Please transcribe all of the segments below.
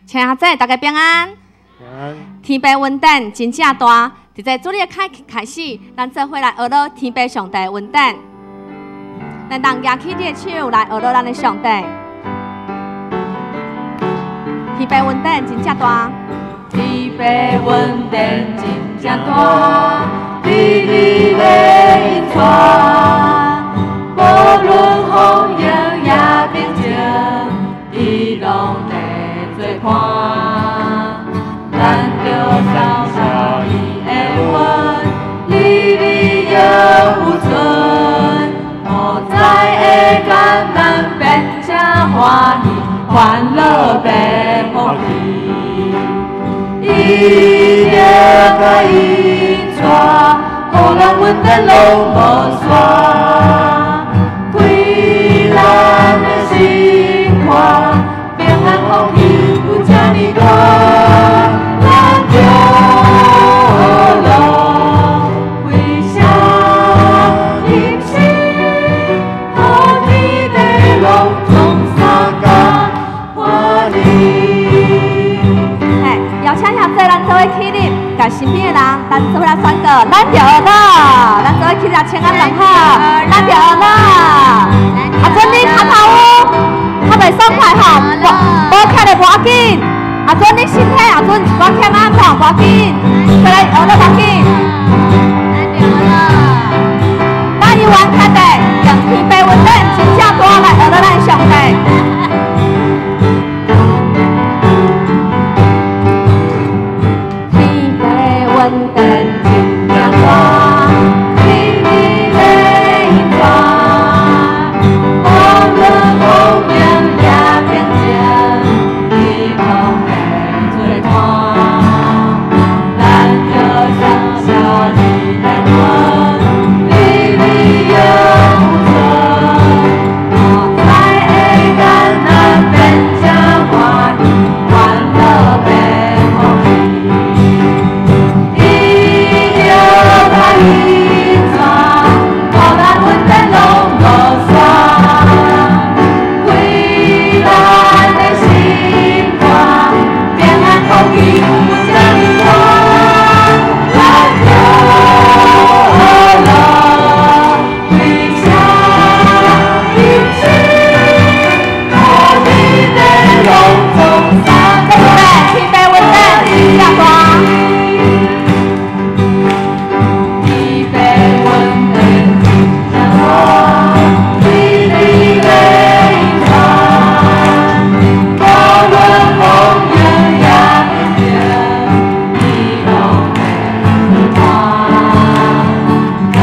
請阿姐，大家平安。平安。天父恩典真正大，佇這主日開始，咱做伙來學樂天父上帝恩典。咱當舉起你的手來學樂咱的上帝。天父恩典真正大，天父恩典真正大，你你的引帶，無論風雨也平靜，伊攏佇做伴。咱著相信伊的恩，日日永有存，無知的艰難變成歡喜，煩惱變福氣。伊著甲引帶，予咱恩典攏無散，開咱的心肝，平安福氣有這呢大。咱著樂，歸聲入心，予天地攏總相共歡喜。嘿，邀請兄弟咱做伙起立，共身邊的人，咱做伙來宣告，咱著學樂，咱做伙起立，請安問好，咱著學樂。阿陣你跤頭有，較袂爽快吼，無徛咧無要緊。阿陣你身體阿陣一寡欠安吼，無要緊，過來學樂無要緊。咱猶原徛佇，用天父恩典真正大來學樂咱的上帝。天父恩典真正大，日日的引帶，無論風雨也平靜，伊攏會做伴。咱著相信伊的恩，日日永有存，無知的艱難變成歡喜，煩惱變福氣。伊著甲引帶，予咱恩典攏無散，開咱的心肝，平安福氣有這呢大。咱著學樂，歸聲入心，予天地攏總相對不對？天父恩典真正大。天父恩典真正大，日日的引帶，無論風雨也平靜，伊攏會做伴。咱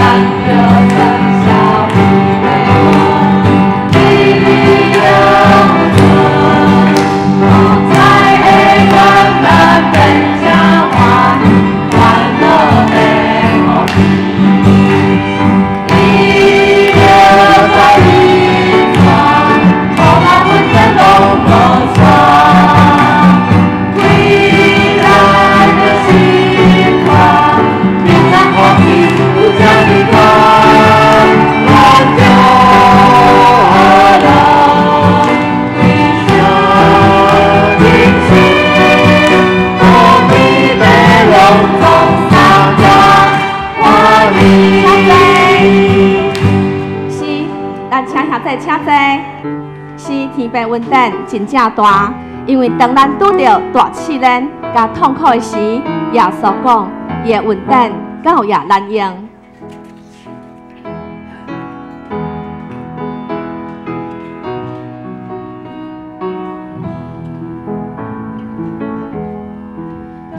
著相信伊的恩，日日永有存，無知的艱難變成歡喜，煩惱變福氣。伊著甲引帶，予咱恩典攏無散，開咱的心肝，平安福氣有這呢大。咱著學樂，歸聲入心，予天地攏總相共歡喜。是，咱請兄弟請坐。是天父恩典真正大，因為當咱拄著大試煉佮痛苦的時，耶穌講，伊的恩典夠也咱用。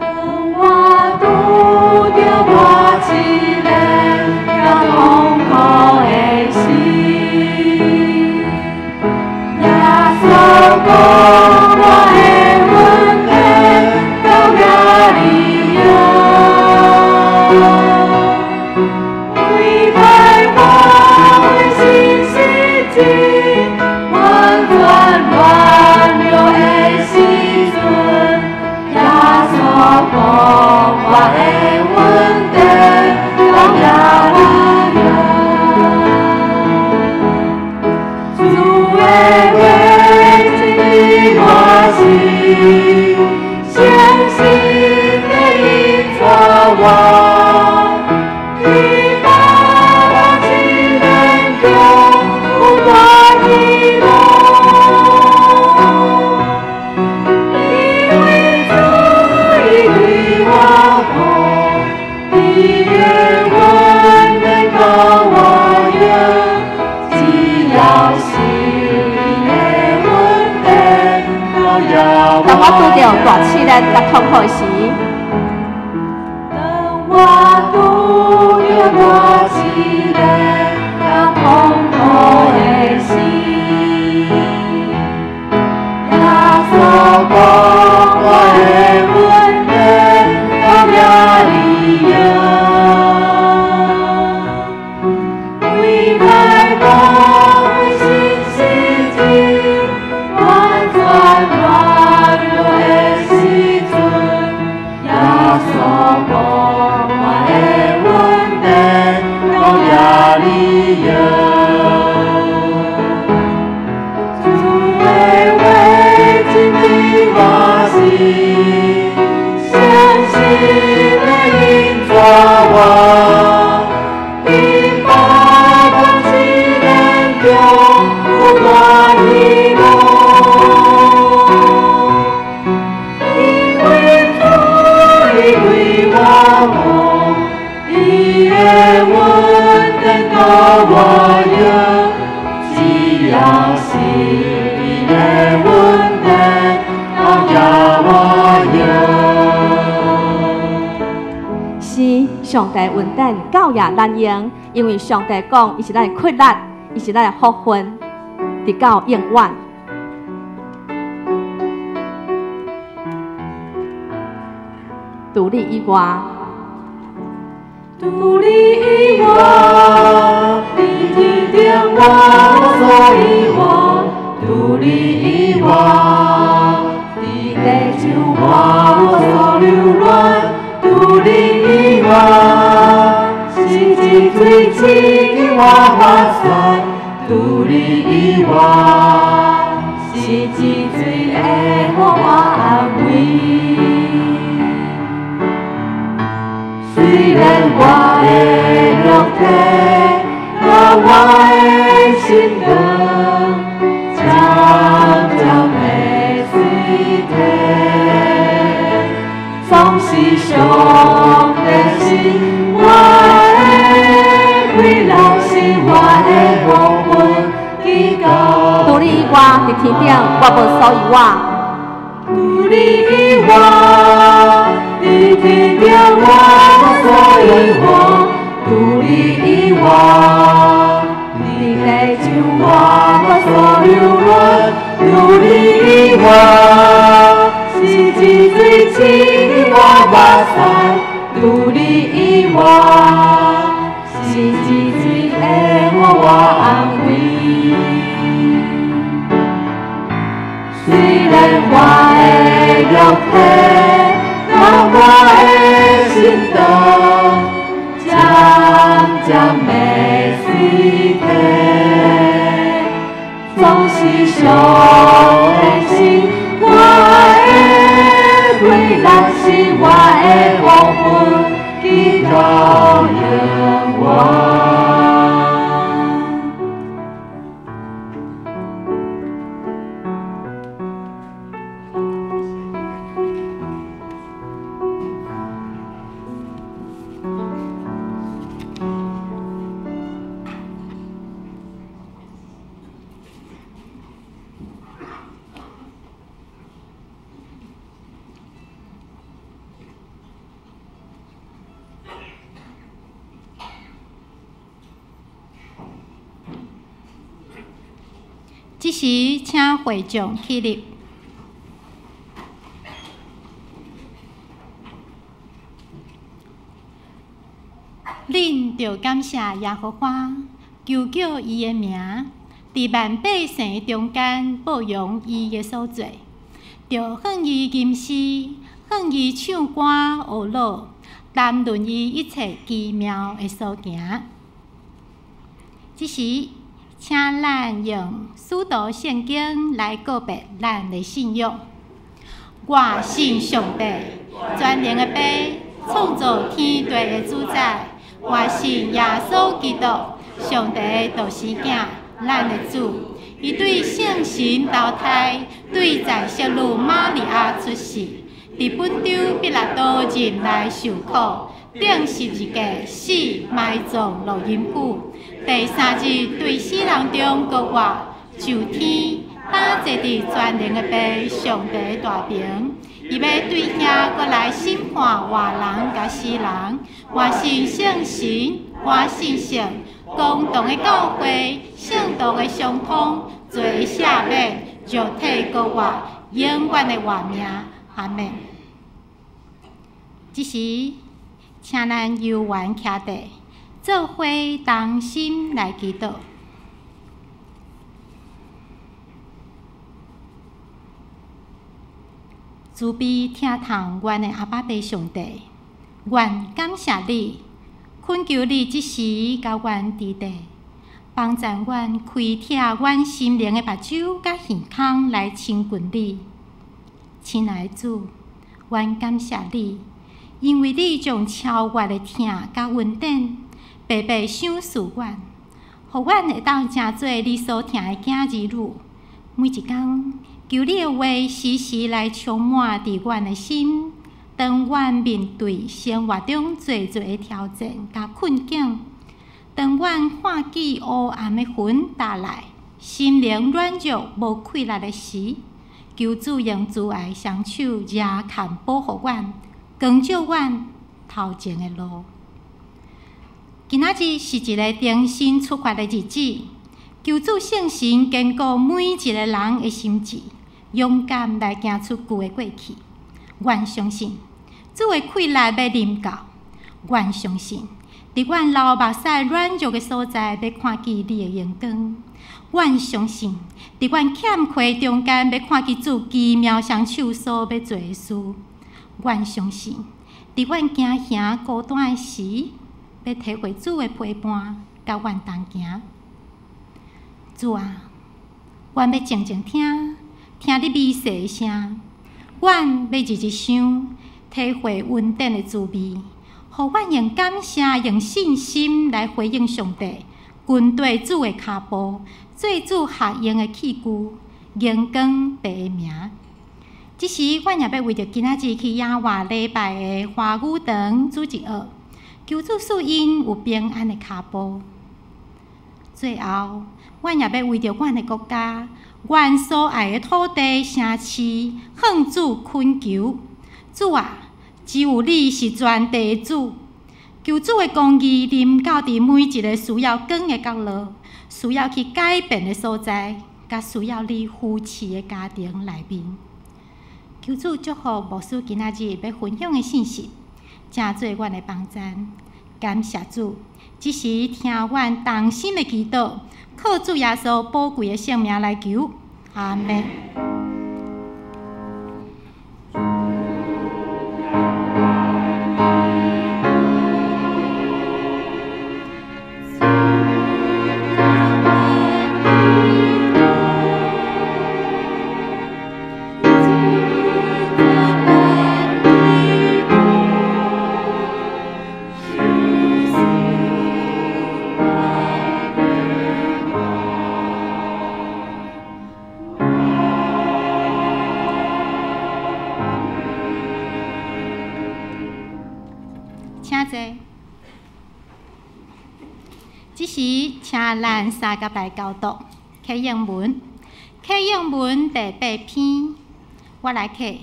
當我拄著大試煉佮痛苦的時，耶穌講我的恩典夠也你用。為開發揮信心真，完全軟弱的時陣，耶穌講我的恩典夠也你用。主的話真我信，當我拄著大試煉佮痛苦的時，當我拄著大試煉佮痛苦的時，耶穌講我的恩典夠遮爾用，每擺講信心真完全軟弱的時陣，耶穌講我的恩典夠遮爾用。主的話真理我是，相信的引帶我，伫百般試煉中有大喜樂。因為主已為我好，伊的恩典夠我用，只要是伊的恩典夠遮我用。是上帝恩典夠也咱用，因為上帝講，伊是咱的氣力，伊是咱的福分，直到永遠。除你以外，除你以外，伫天頂我無所依倚；除你以外，伫地上我無所留戀。除你以外，是一水刺激我發酸。除你以外，是一水會予我安慰。雖然我的肉體佮我的心腸漸漸的衰退，總是上帝是我的氣力，是我的福分，直到除你以外，佇天頂我無所依倚。除你以外，佇天頂我無所依倚；除你以外，佇地上我無所留戀。除你以外，是一水刺激我目屎。除你以外，是一水會予我安慰。雖然我的肉體佮我的心腸漸漸的衰退，總是上帝是我的氣力，是我的福分，直到永遠。這時，請會眾起立。恁著感謝耶和華，求叫伊的名，佇萬百姓中間報揚伊的所做，著向伊吟詩，向伊唱歌學樂，談論伊一切奇妙的所行。這時，請咱用使徒聖經來告白咱的信仰。我信上帝，全能的父，創造天地的主宰。我信耶穌基督，上帝的獨生囝，咱的主。伊對聖神投胎，對在聖女瑪利亞出世，佇本丟彼拉多任內受苦，釘十字架死，埋葬落陰府。第三日對死人中復活，上天，担坐佇全能的父上帝大爿。伊欲對遐閣來審判活人佮死人。我信聖神，我信聖公同的教會，聖徒的相通，罪赦免，肉體閣活，永遠的活命。阿們。這時，請咱悠閒徛佇，做伙同心來祈禱。慈悲疼痛阮的阿爸父上帝，阮感謝你，懇求你這時佮阮佇地，幫助阮開拓阮心靈的目睭佮耳孔來親近你。親愛的主，阮感謝你，因為你將超越的疼佮恩典白白賞賜阮，予阮會當成做你所疼的囝兒女。每一工，求你的話時時來充滿佇阮的心。當阮面對生活中濟濟的挑戰佮困境，當阮看見烏暗的雲罩來，心靈軟弱無氣力的時，求主用慈愛雙手抓牽保護阮，光照阮頭前的路。今仔日是一个重新出發的日子，求主聖神堅固每一个人的心志，勇敢來行出舊的過去。阮相信主的氣力欲臨到，阮相信佇阮流目屎軟弱的所在，欲看見你的榮光。阮相信佇阮欠缺中間，欲看見主奇妙雙手所欲做的事。阮相信佇阮驚嚇孤單的時，欲體會主的陪伴，佮阮同行。主啊，阮欲靜靜聽，聽你微細的聲。阮欲日日想，體會恩典的滋味，予阮用感謝、用信心來回應上帝，跟綴主的跤步，做主合用的器具，榮光父的名。這時，阮也欲為著今仔日去野外禮拜的華語堂主日學，求主賜𪜶有平安的跤步。最後，阮也欲為著阮的國家、阮所愛的土地、城市，向主懇求。主啊，只有你是全地的主。求主的公義臨到佇每一个需要光的角落，需要去改變的所在，佮需要你扶持的家庭內面。求主祝福牧師今仔日欲分享的信息，成做阮的幫贊。感謝主，這時聽阮同心的祈禱，靠主耶穌寶貴的聖名來求，阿們。請坐。這時，請咱三甲來交讀啟應文，啟應文第八篇，我來啟，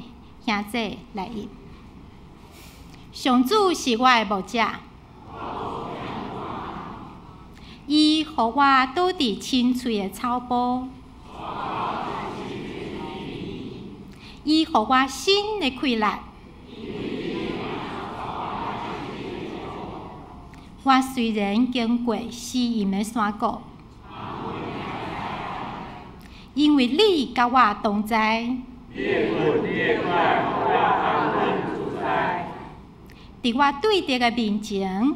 兄弟來譯。上主是我的牧者，伊予我倒佇青翠的草埔，伊予我新的氣力。我雖然經過死蔭的山谷，因為你佮我同在。佇我對敵的面前，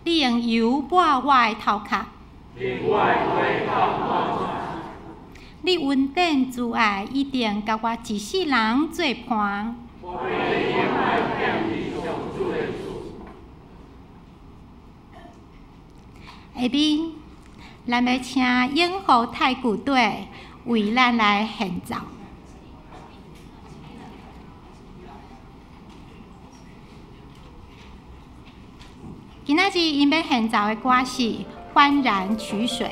你用油抹我的頭殼，你恩典慈愛一定佮我一世人做伴。下面，咱欲請永和太鼓隊為咱來獻奏。今仔日𪜶欲獻奏的歌是《歡然取水》。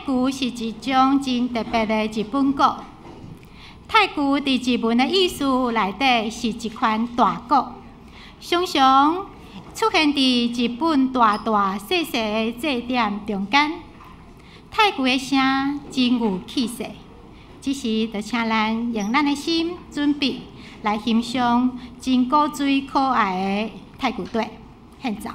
球是一種真特別的日本鼓。太鼓佇日文的意思內底是一款大鼓，常常出現佇日本大大細細的祭典中間。太鼓的聲真有氣勢，這時就請咱用咱的心準備來欣賞真古錐可愛的太鼓隊獻奏。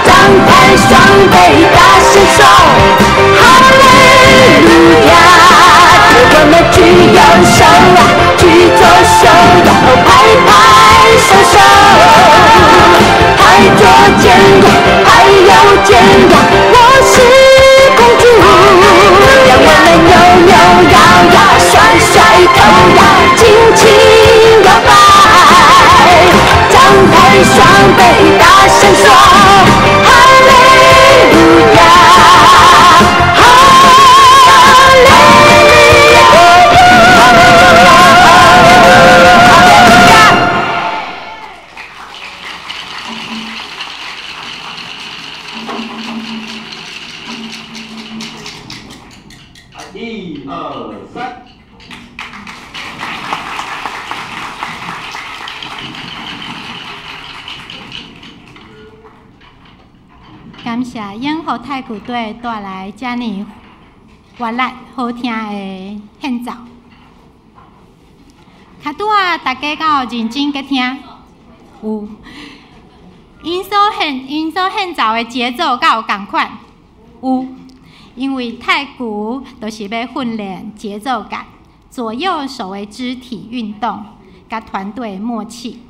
张开双臂，大声说：哈利路手啊，举左手呀，拍拍手手，拍左肩呀，拍右肩呀，我是公主。让我们扭扭摇摇，甩甩头呀，尽情摇摆，张开双臂，大声说哈利路亚，哈利路亚，哈利路亚。一二三。感谢永和太鼓队带来遮尔活力好听的献奏。较拄仔大家敢有认真伫听？有。𪜶所献奏的节奏敢有仝款？有。因为太鼓就是欲训练节奏感、左右手的肢体运动，佮团队默契，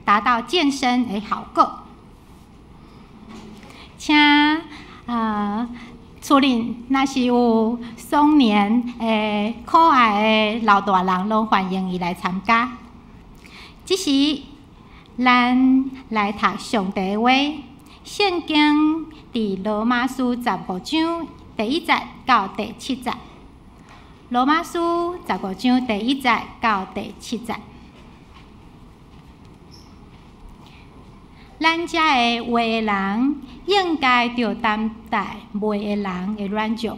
达到健身的效果。请厝里若是有壮年的可爱的老大人，攏欢迎伊来参加。这时，咱来读上帝话，圣经伫罗马书15章第1节到第7节。罗马书15章第1节到第7节。咱遮个活的人，应该著担待袂的人的软弱，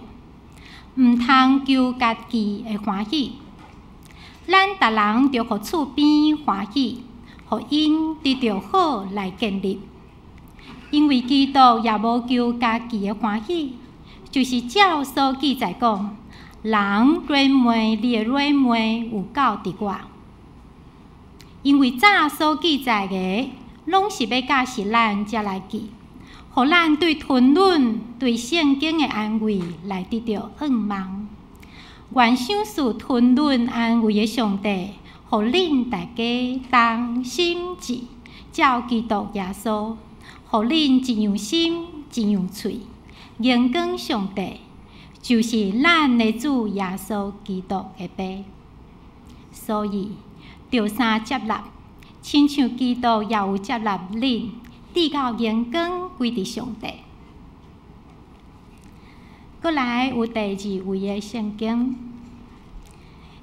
毋通求家己的欢喜。咱逐人著予厝边欢喜，予𪜶得著好来建立。因为基督也无求家己的欢喜，就是照所记载讲：人软骂你的软骂有够伫我。因为早所记载的，攏是欲教示咱才来记，予咱对吞忍、对圣经的安慰来得著向望。愿赏赐吞忍安慰的上帝，予恁大家同心志，照基督耶稣，予恁一样心、一样喙，荣光上帝，就是咱的主耶稣基督的父。所以，著相接纳，亲像基督也有接纳恁，直到荣光归伫上帝。阁来有第二位的圣经，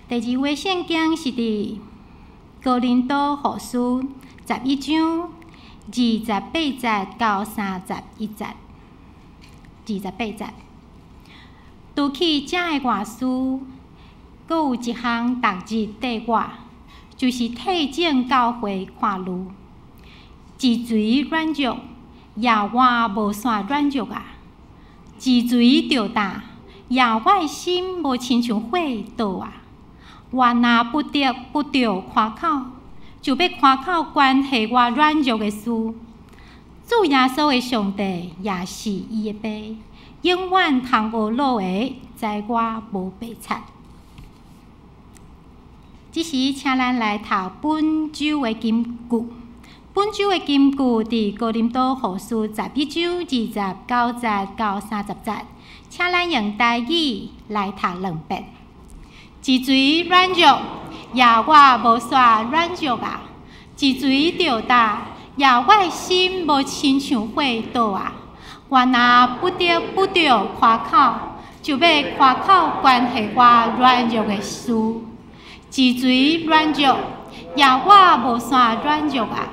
第二位圣经是伫哥林多后书11章28节到31节，28节。除去遮的外事，阁有一项逐日缀我，就是替众教会看虑。一锤软弱，也我无煞软弱啊；一锤著打，也我的心无亲像火灼啊。我若不得不著夸口，就欲夸口关系我软弱的事。主耶稣的上帝也是伊的父，永远通懊恼的，知我无白贼。这时，请咱来读本周的金句。本周的金句伫哥林多后书11章29节到30节，请咱用台语来读两遍。一锤软弱，也我无煞软弱啊；一锤著打，也我的心无亲像火灼啊。我若不得不著夸口，就欲夸口关系我软弱的事。一锤软弱，也我无煞软弱啊；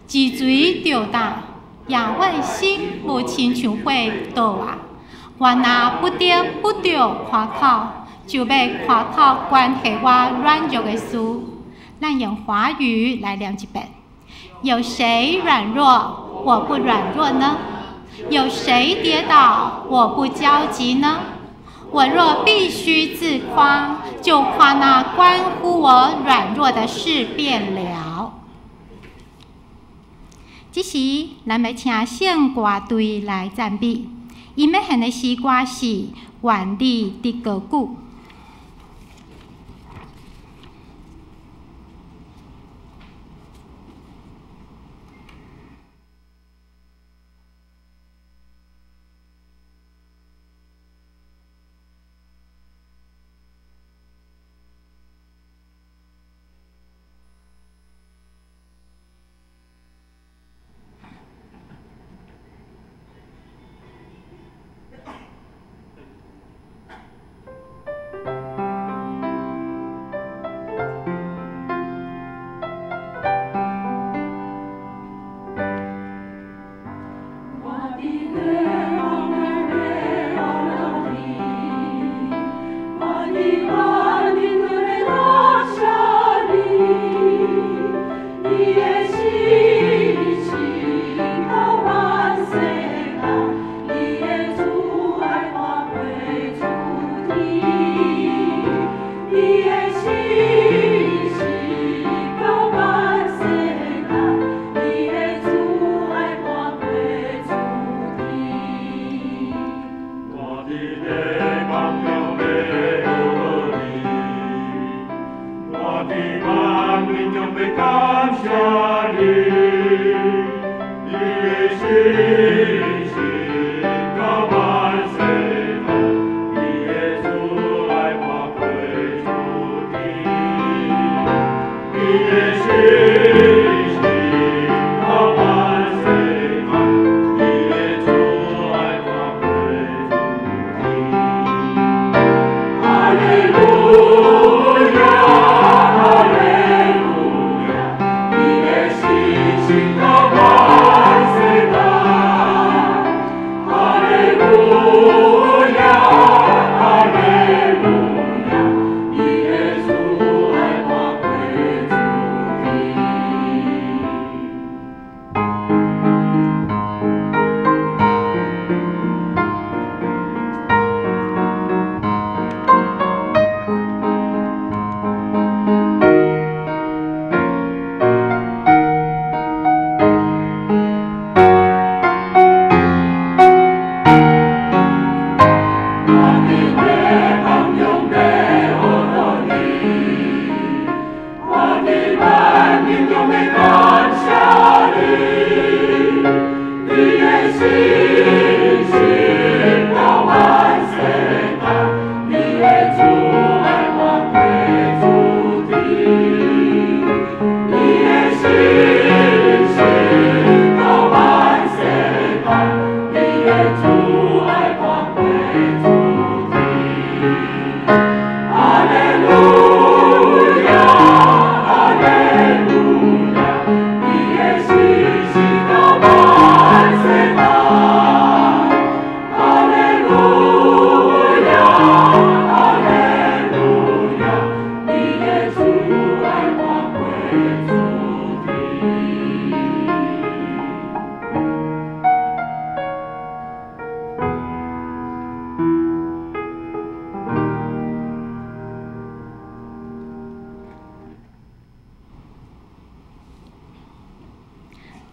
一锤著打，也我的心无亲像火灼啊。我若不得不著夸口，就欲夸口关系我软弱的事。咱用华语来念一遍：有谁软弱，我不软弱呢？有谁跌倒，我不焦急呢？我若必须自夸，就夸那关乎我软弱的事便了。这时，咱欲请圣歌队来赞美。𪜶欲献的诗歌是《愿你得高举》。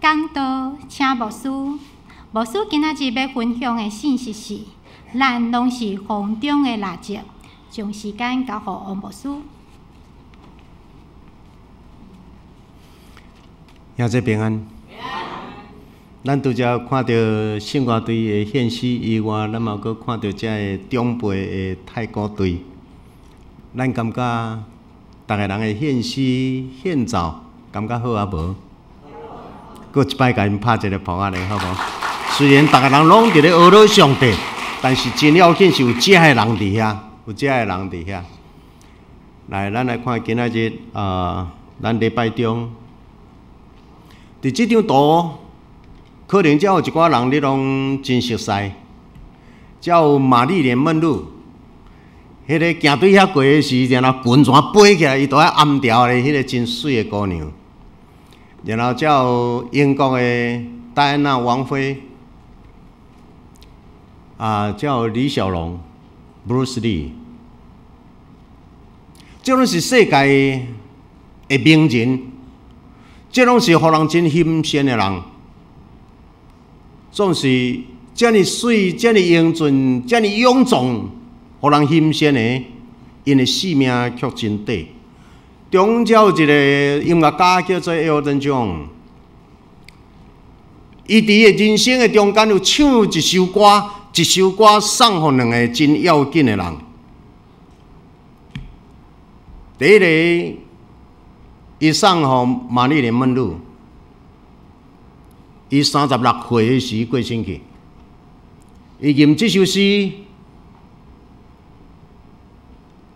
讲道，请牧师。牧师今仔日欲分享的信息是：咱攏是風中的蠟燭。將時間交予王牧師。兄弟平安。咱拄才看著聖歌隊的獻詩以外，咱嘛閣看著遮个長輩的太鼓隊。咱感覺逐个人的獻詩獻奏，感覺好啊無？閣一擺共𪜶拍一个噗仔咧，好無？雖然逐个人攏佇咧學樂上帝，但是真要緊是有遮个人佇遐，有遮个人佇遐。來，咱來看今仔日啊，咱禮拜中，佇這張圖，可能遮有一寡人你攏真熟似，遮有瑪麗蓮夢露，彼个行對遐過的時，然後裙怎飛起來，伊都愛暗調的，彼个真媠的姑娘。然後才有英國的戴安娜王妃，啊，才有李小龍、Bruce Lee，這攏是世界的名人，這攏是予人真欣羨的人，總是遮爾媠、遮爾英俊、遮爾勇壯，予人欣羨的，𪜶的性命卻真短。中才有一个音樂家叫做 Elton John，伊佇伊的人生的中間有唱一首歌，一首歌送予兩个真要緊的人。第一个，伊送予瑪麗蓮夢露，伊36歲的時過身去，伊吟這首詩，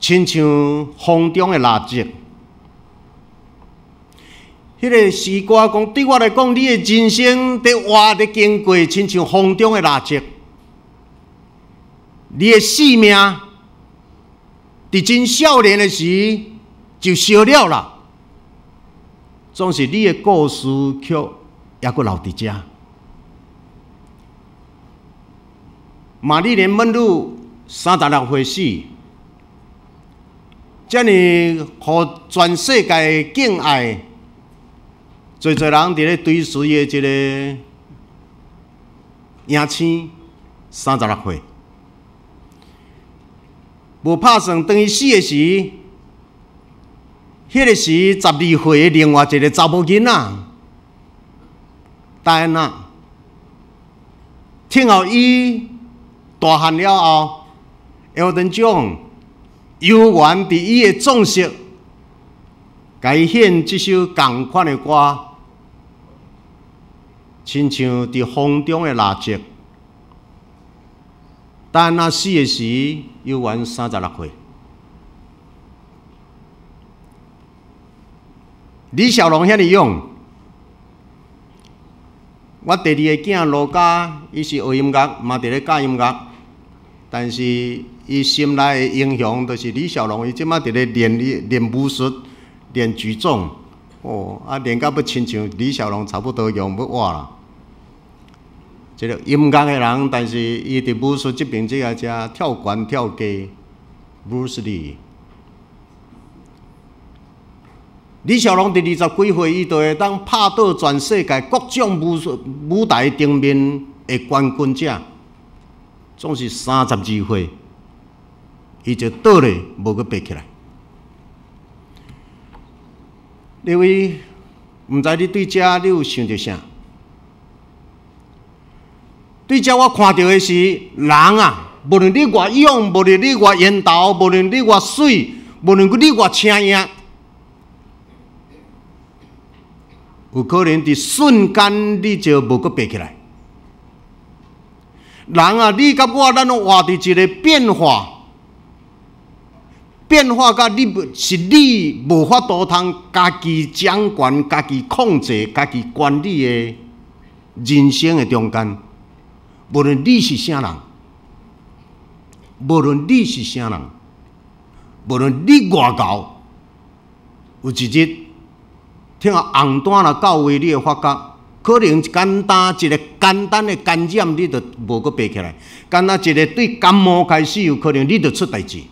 親像風中的蠟燭。彼个詩歌講，對我來講，你的人生佇活佇經過，親像風中的蠟燭。你的性命，佇真少年的時就燒了啦。總是你的故事卻猶閣留佇遮。瑪麗蓮夢露36歲死，遮爾予全世界敬愛。濟濟人佇咧追隨的這個影星，36歲，無拍算，當伊死的時，彼个時12歲的另外一个查某囡仔，戴安娜，聽候伊大漢了後，Elton John 猶原佇伊的裝飾，共伊獻這首仝款的歌，親像佇風中的蠟燭。戴安娜死的時，猶原36歲。李小龍遐爾勇，我第二个囝羅家，伊是學音樂，嘛佇咧教音樂，但是伊心內的英雄就是李小龍，伊這馬佇咧練練武術、練舉重，哦，啊練甲欲親像李小龍差不多樣欲活啦。這個音樂的人，但是伊佇武術這邊這个遮跳懸跳低，Bruce Lee。李小龍佇20幾歲，伊就會當拍倒全世界各種武術舞台頂面的冠軍者，總是32歲，伊就倒咧，無閣爬起來。各位，毋知你對這你有想著啥？對這我看著的是人啊，無論你偌勇，無論你偌緣投，無論你偌媠，無論你偌請贏。有可能佇瞬間你就無閣爬起來。人啊，你佮我，咱攏活佇一個變化，變化甲你是你無法度通家己掌權、家己控制、家己管理的人生的中間。無論你是啥人，無論你是啥人，無論你偌𠢕，有一日，聽紅單若到位，你會發覺可能簡單一個簡單的感染，你就無閣爬起來；簡單一個對感冒開始，有可能你就出代誌。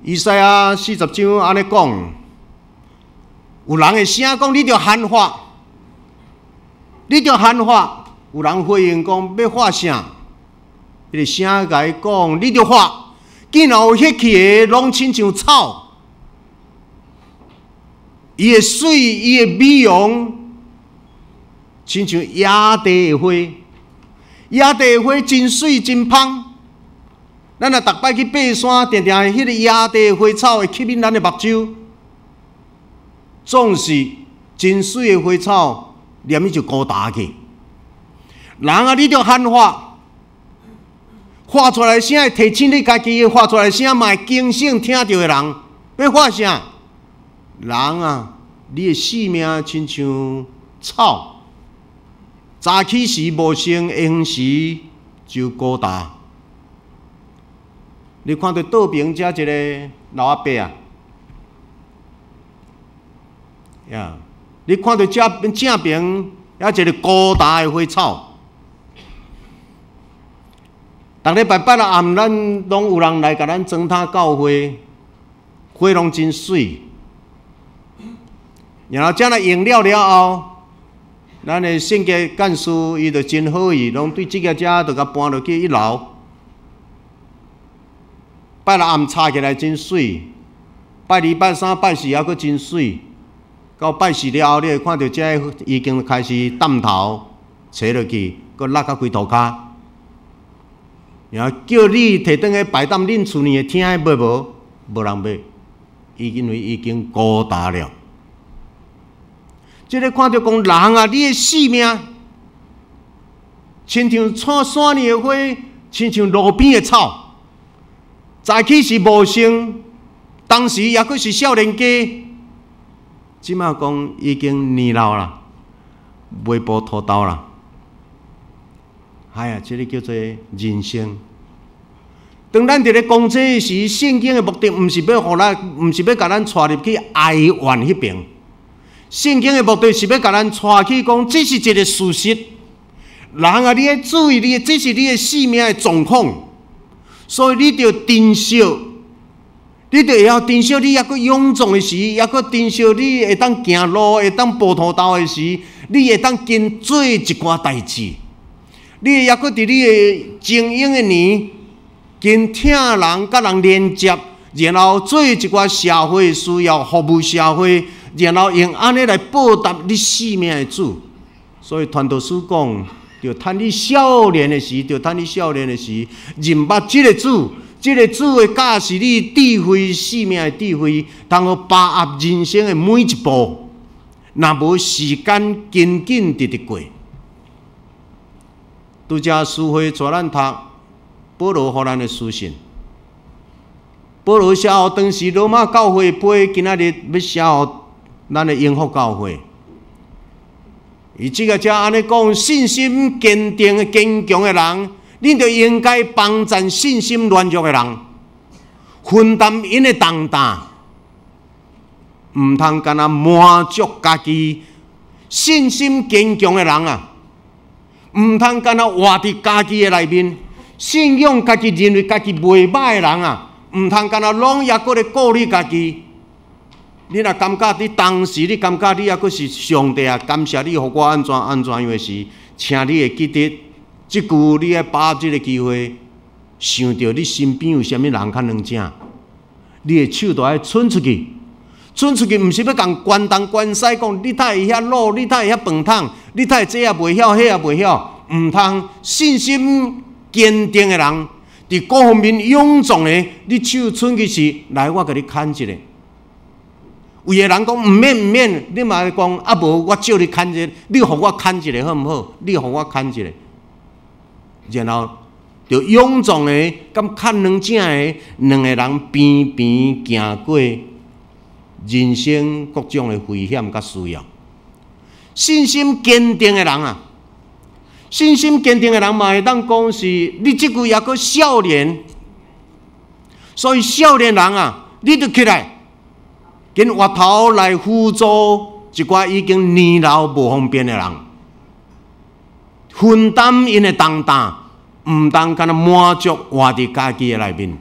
以賽亞40章按呢講，有人會聲講，你著喊話，你著喊話。有人回應講，欲喊啥？彼個聲共伊講，你著喊，見有彼去的，攏親像草。伊的媠，伊的美容，親像野地的花，野地的花真媠真芳。咱若逐擺去爬山，定定彼个野地的花草會吸引咱的目睭，總是真媠的花草，連伊就孤單去。人啊，你著喊話，喊出來聲會提醒你家己，喊出來聲嘛會驚醒聽著的人。欲喊啥？人啊，你的性命親像草，早起時無生，下昏時就孤單。你看著倒爿遮一个老阿伯啊，呀，你看著遮正爿遐一个孤單的花草。逐禮拜拜六暗，咱攏有人來共咱裝塔教會，花攏真媠。然後這來用了了後，咱的聖潔幹事伊就真好意，攏對這个遮就共搬落去一樓。拜六暗插起來真媠，拜二、拜三、拜四猶閣真媠。到拜四了後，你會看著這个已經開始淡頭，垂落去，閣落到規塗跤。然後叫你提轉去擺踮恁厝裡的廳買無？無人買，伊因為已經孤單了。這个看著講人啊，你的性命，親像草山裡的花，親像路邊的草。早起是無生，當時猶閣是少年家，這馬講已經年老啦，微步塗豆啦。哎呀，這个叫做人生。當咱佇咧講這個時，聖經的目的毋是欲予咱，毋是欲共咱帶入去哀怨彼爿。聖經的目的是欲共咱帶去講，這是一个事實。人啊，你愛注意，你的這是你的性命的狀況，所以你著珍惜，你著會曉珍惜你猶閣勇壯的時，猶閣珍惜你會當行路、會當跋塗豆的時，你會當跟做一寡代誌。你會猶閣佇你的精英的年，跟疼人、佮人連接，然後做一寡社會需要服務社會，然後用按呢來報答你性命的主。所以傳道書講，著趁你少年的時，著趁你少年的時，認捌這个主，這个主會教示你智慧生命的智慧，通好把握人生的每一步。若無時間緊緊直直過。拄才書會帶咱讀保羅予咱的書信。保羅寫予當時羅馬教會批，今仔日欲寫予咱的榮福教會。伊這个才按呢講，信心堅定、堅強的人，恁就應該幫贊信心軟弱的人，分擔𪜶的重擔，毋通干焦滿足家己。信心堅強的人啊，毋通干焦活佇家己的內面，信仰家己認為家己袂䆀的人啊，毋通干焦攏猶閣咧顧慮家己。你若感覺你當時，你感覺你猶閣是上帝啊，感謝你予我按怎按怎樣的時，請你會記得這句，你愛把握這个機會，想著你身邊有啥物人較軟正，你的手就愛伸出去，伸出去，毋是欲共懸東懸西講，你哪會遐老，你哪會遐飯桶，你哪會這也袂曉，彼也袂曉，毋通。信心堅定的人，佇各方面勇壯的，你手伸去時，來我共你牽一下。有的人講毋免毋免，你嘛會講啊無，我借你牽一下，你予我牽一下好毋好？你予我牽一下，然後就勇壯的佮較軟正的兩個人平平行過人生各種的危險佮需要。信心堅定的人啊，信心堅定的人嘛會當講是，你這句猶閣少年，所以少年人啊，你著起來。緊回頭來輔助一寡已經年老無方便的人，分擔𪜶的重擔，毋通干焦滿足活佇家己的內面。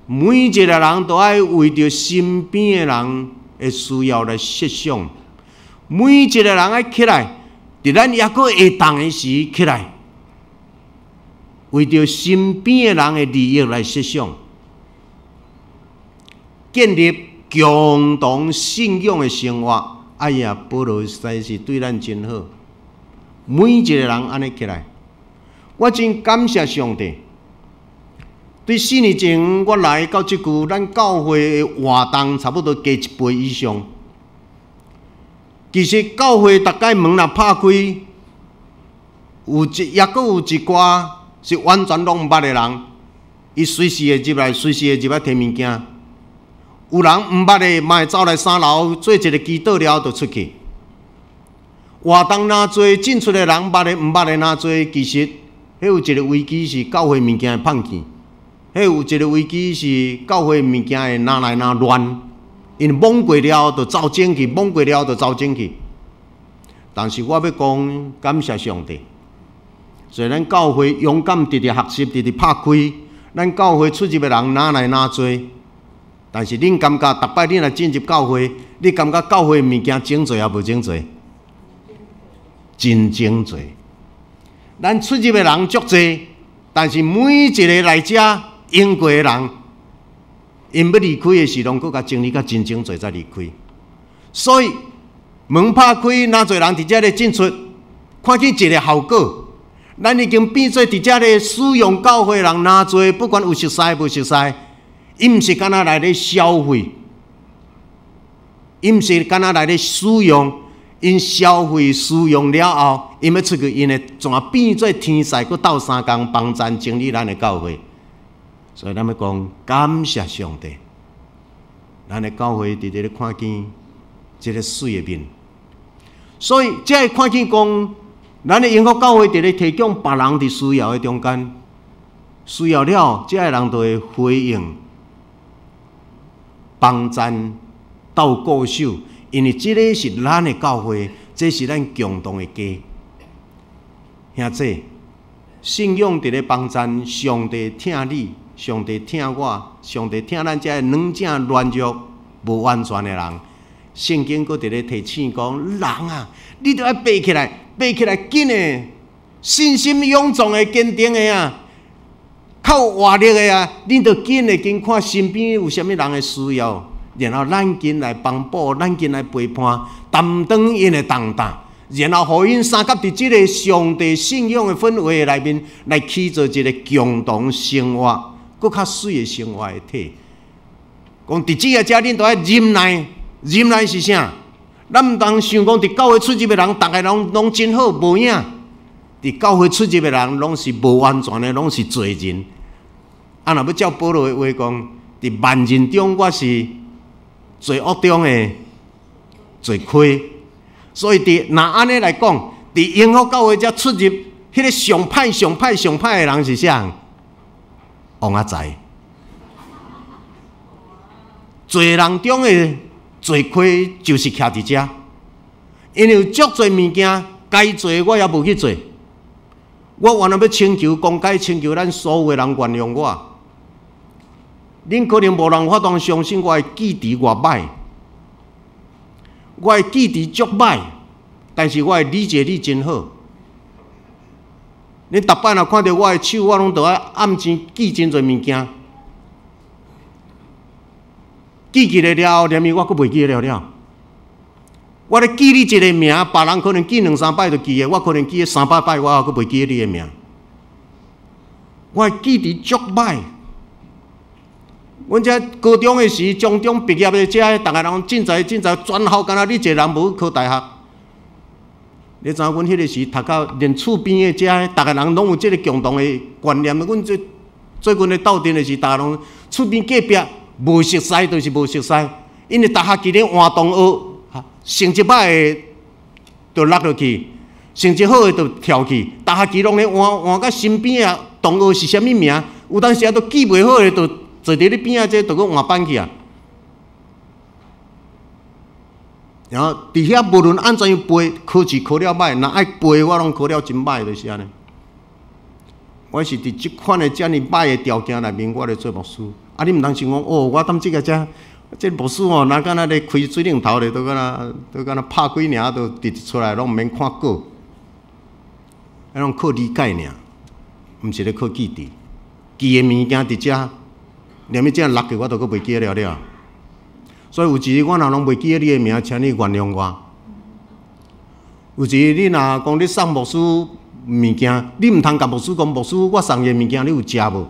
每一个人都愛為著身邊的人的需要來設想，每一個人愛起來，佇咱猶閣會當的時起來，為著身邊的人的利益來設想。建立共同信仰的生活，哎呀，保羅實在是對咱真好。每一個人按呢起來，我真感謝上帝。對4年前我來到這久，咱教會的活動差不多加一倍以上。其實教會逐擺門若拍開，有一猶閣有一寡是完全攏毋捌的人，伊隨時會入來，隨時會入來提物件。有人毋捌的，嘛會走來三樓做一个祈禱了，就出去。活動若濟進出的人，捌的毋捌的若濟，其實彼有一个危機是教會物件會放去，彼有一个危機是教會物件會拿來拿亂，因為摸過了就走整去，摸過了就走整去。但是我欲講感謝上帝，所以咱教會勇敢直直學習，直直拍開，咱教會出入的人哪來哪濟。但是恁感覺，逐擺恁若進入教會，你感覺教會物件整齊抑無整齊？真整齊。咱出入的人足濟，但是每一个來遮用過的人，𪜶欲離開的時，攏閣共整理甲真整齊才離開。所以門拍開，若濟人佇遮咧進出，看見一个效果，咱已經變做佇遮咧使用教會的人若濟，不管有熟似無熟似。伊毋是干焦來咧消費，伊毋是干焦來咧使用，𪜶消費使用了後，𪜶欲出去，𪜶會轉變做天使，閣鬥相共幫贊整理咱的教會。所以咱欲講感謝上帝，咱的教會直直咧看見這个媠的面。所以才會看見講，咱的榮福教會佇咧提供別人佇需要的中間，需要了，這个人就會回應。幫贊鬥顧守，因為這个是咱的教會，這是咱共同的家。兄弟，信仰佇咧幫贊，上帝疼你，上帝疼我，上帝疼咱這个軟正軟弱、無完全的人。聖經閣佇咧提醒講，人啊，你著愛爬起來，爬起來緊的，信心勇壯的、堅定的啊！較有活力的啊！恁著緊的緊看身邊有啥物人的需要，然後咱緊來幫補，咱緊來陪伴，擔當𪜶的重擔，然後予𪜶相佮佇這个上帝信仰的氛圍內面，來起做一个共同生活，閣較媠的生活的體。講佇這个遮，恁都愛忍耐，忍耐是啥？咱毋通想講佇教會出入的人，逐个攏攏真好，無影。佇教會出入的人，攏是無完全的，攏是罪人。啊，若欲照保羅的話講，佇萬人中，我是罪惡中的罪魁。所以佇若按呢來講，佇榮福教會遮出入，彼个上歹、上歹、上歹的人是啥？王阿財。罪人中的罪魁就是徛佇遮，因為有足濟物件該做的我也無去做。我原來欲請求公開請求咱所有的人原諒我。恁可能無人法度相信我的記憶偌歹，我的記憶足歹，但是我的理解力真好。恁逐擺若看著我的手，我攏著愛暗錢記真濟物件。記起來了後，連伊我閣袂記得了了。我咧記你一个名，別人可能記兩三擺就記得，我可能記300擺，我閣袂記得你的名。我的記憶足歹。阮這高中的時，中中畢業的這，逐个人真濟真濟，全校敢若你一个人無去考大學。你知影阮彼个時讀到連厝邊的這，逐个人攏有這个共同的觀念。阮最最近咧鬥陣的時，逐个攏厝邊隔壁無熟似，就是無熟似，因為逐學期咧換同學，成績歹的就落落去，成績好的就跳去。逐學期攏咧換換到身邊的同學是啥物名，有當時啊都記袂好的，就坐佇你邊仔，這就閣換班去啊。然後佇遐無論按怎樣背，考試考了歹，若愛背我攏考了真歹，就是按呢。我是佇這款的遮爾歹的條件內面，我咧做牧師。啊，你毋通想講哦，我踮這个遮，這牧師哦，若敢若咧開水龍頭咧，都敢若都敢若拍幾爾都直出來，攏毋免看稿，彼攏靠理解爾，毋是咧靠記憶。記的物件佇遮，連物這落去我都閣袂記得了了。所以有一日我若攏袂記得你的名，請你原諒我。有一日你若講你送牧師物件，你毋通共牧師講，牧師我送伊的物件你有食無？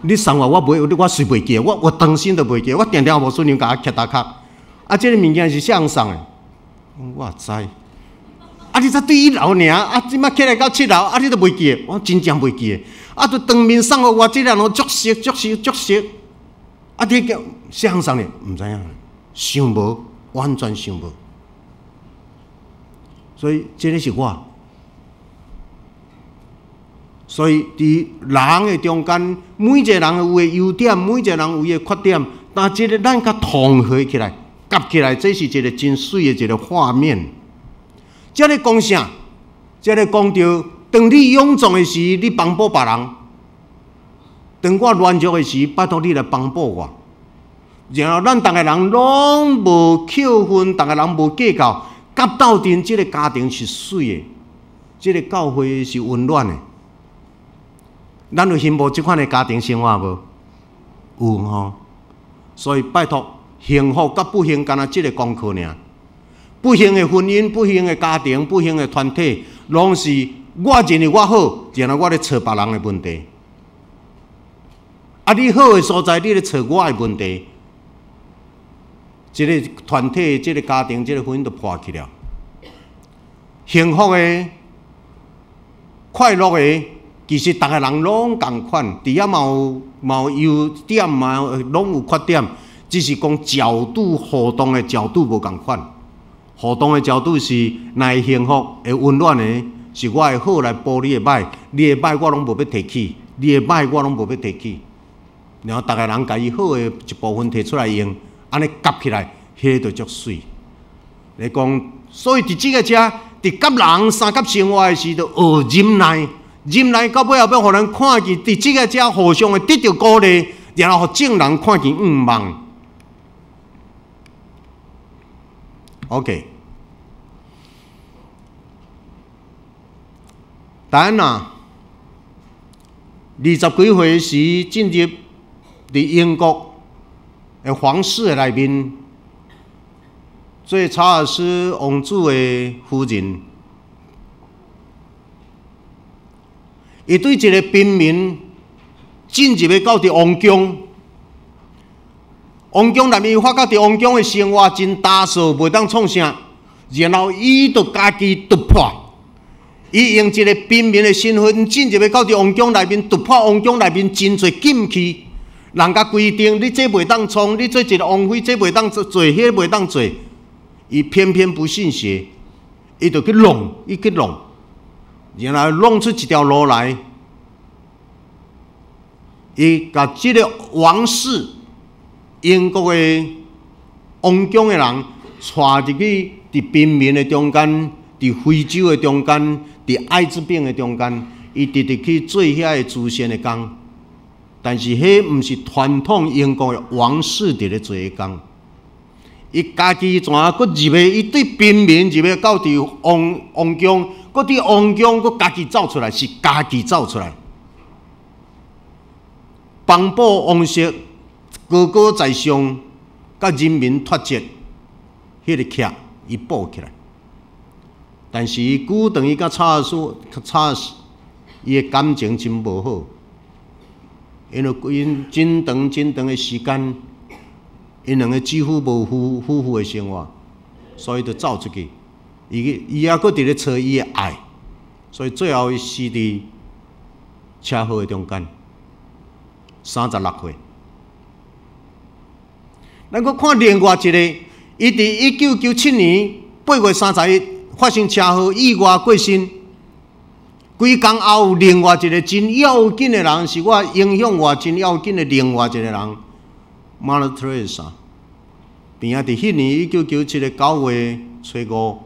你送我，我袂，我隨袂記，我我當身都袂記，我定定牧師娘共我徛頭殼。啊，這个物件是啥人送的？我知。啊，你才對一樓爾，啊，這擺起來到七樓，啊，你都袂記得，我真正袂記得。啊，都當面送予我，這个人足熟、足熟、足熟。啊，你叫啥人送的？毋知影，想無，完全想無。所以，這个是我。所以，佇人的中間，每一個人有的優點，每一個人有伊的缺點，但這个咱較統合起來、夾起來，這是一个真媠的一个畫面。這咧講啥？這咧講著，當你勇壯的時，你幫補別人；當我軟弱的時，拜託你來幫補我。然後，咱逐个人攏無扣分，逐个人無計較，夾鬥陣，這个家庭是媠的，這个教會是溫暖的。咱有羨慕這款的家庭生活無？有吼。所以拜託，幸福佮不幸，敢若這个功課爾。不幸的婚姻、不幸的家庭、不幸的團體，攏是我認為我好，然後我咧揣別人的問題。啊，你好的所在，你咧揣我的問題。這个團體、這个家庭、這个婚姻就破去了。幸福的、快樂的，其實逐个人攏仝款，佇遐嘛有嘛有優點，嘛攏有缺點，只是講角度互動的角度無仝款。互動的角度是，若會幸福、會溫暖的，是我的好來補你的歹，你的歹我攏無欲提起，你的歹我攏無欲提起。然後逐个人共伊好的一部分提出來用，按呢夾起來，彼个就足媠。來講，所以佇這个遮，佇佮人相佮生活的時，就學忍耐。忍耐到尾後，欲予人看見，佇這个遮互相會得著鼓勵，然後予眾人看見向望。OK，戴安娜二十幾歲時進入佇英國的皇室的內面，做查爾斯王子的夫人，伊對一個平民進入去到佇王宮，王宮內面發覺佇王宮的生活真焦燥，袂當創啥，然後伊就家己突破，伊用一個平民的身份進入去到佇王宮內面，突破王宮內面真濟禁區，人家規定你這袂當創，你做一個王妃這袂當做，彼個袂當做，伊偏偏不信邪，伊就去弄，伊去弄，然後弄出一條路來，伊共這个王室英國的王宮的人帶入去佇平民的中間，佇非洲的中間，佇愛滋病的中間，伊直直去做遐个慈善的工。但是彼毋是傳統英國的王室佇咧做的工。伊家己怎啊閣入去？伊對平民入去到佇王宮，閣佇王宮閣家己走出來，是家己走出來。幫補王室高高在上，佮人民脫節，彼个徛伊補起來。但是伊久長伊佮查爾斯，伊的感情真無好，因為𪜶真長真長的時間，𪜶兩个幾乎無夫婦的生活，所以就走出去。伊猶閣佇咧揣伊的愛，所以最後伊死佇車禍的中間，36歲。咱閣看另外一个，伊佇1997年8月31發生車禍意外過身。幾工後，有另外一个真要緊的人，是我影響我真要緊的另外一個人，Mother Teresa。邊仔佇彼年1997的9月初5，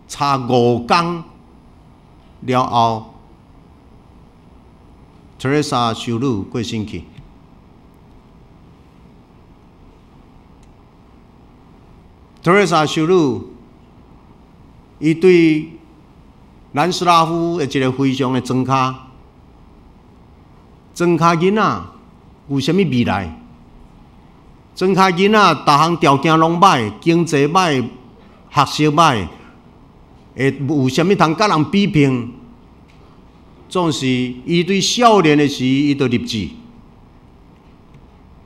差5工了後，Teresa 修女過身去。Teresa 修女，伊對南斯拉夫的一个非常的莊跤，莊跤囡仔有啥物未來？莊跤囡仔逐項條件攏歹，經濟歹，學識歹，會有啥物通佮人比拼？總是伊對少年的時，伊就立志。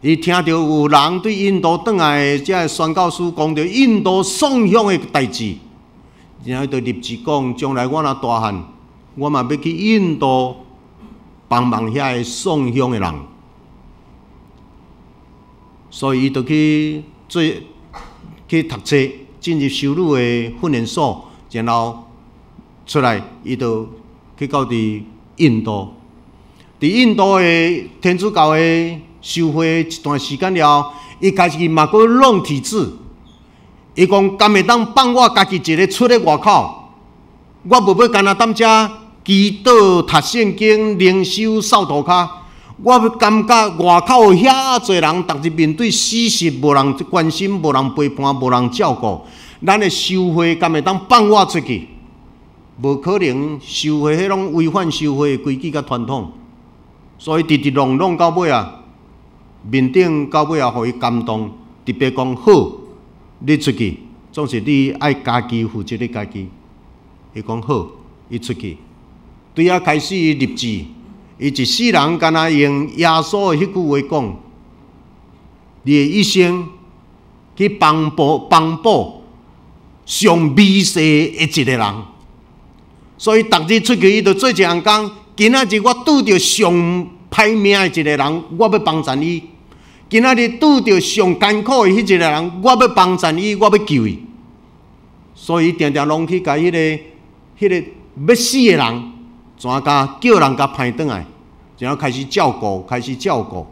伊聽著有人對印度轉來的這个宣教師講著印度送鄉的代誌，然後就立志講，將來我若大漢，我嘛欲去印度幫忙遐个送鄉的人。所以伊就去做去讀冊，進入修女的訓練所，然後出來，伊就去到佇印度。佇印度的天主教的修會一段時間了後，伊開始嘛閣弄體制。伊講，敢會當放我家己一个出咧外口？我無欲干焦踮遮祈禱、讀聖經、靈修、掃塗跤。我感覺外口有遐濟人，逐日面對死實，無人關心，無人陪伴，無人照顧。咱的修會敢會當放我出去？無可能，修會彼攏違反修會的規矩佮傳統，所以直直弄弄到尾啊，面頂到尾啊，予伊感動，特別講好，你出去，總是你愛家己負責你家己。伊講好，伊出去，對遐開始伊立志。伊一世人敢若用耶穌的彼句話講：你的一生去幫補幫補上微細的一个人。所以逐日出去，伊就做一項工。今仔日我拄著上歹命的一个人，我欲幫贊伊；今仔日拄著上艱苦的彼一个人，我欲幫贊伊，我欲救伊。所以伊定定攏去共彼个欲死的人，怎共叫人共歹轉來，然後開始照顧，開始照顧，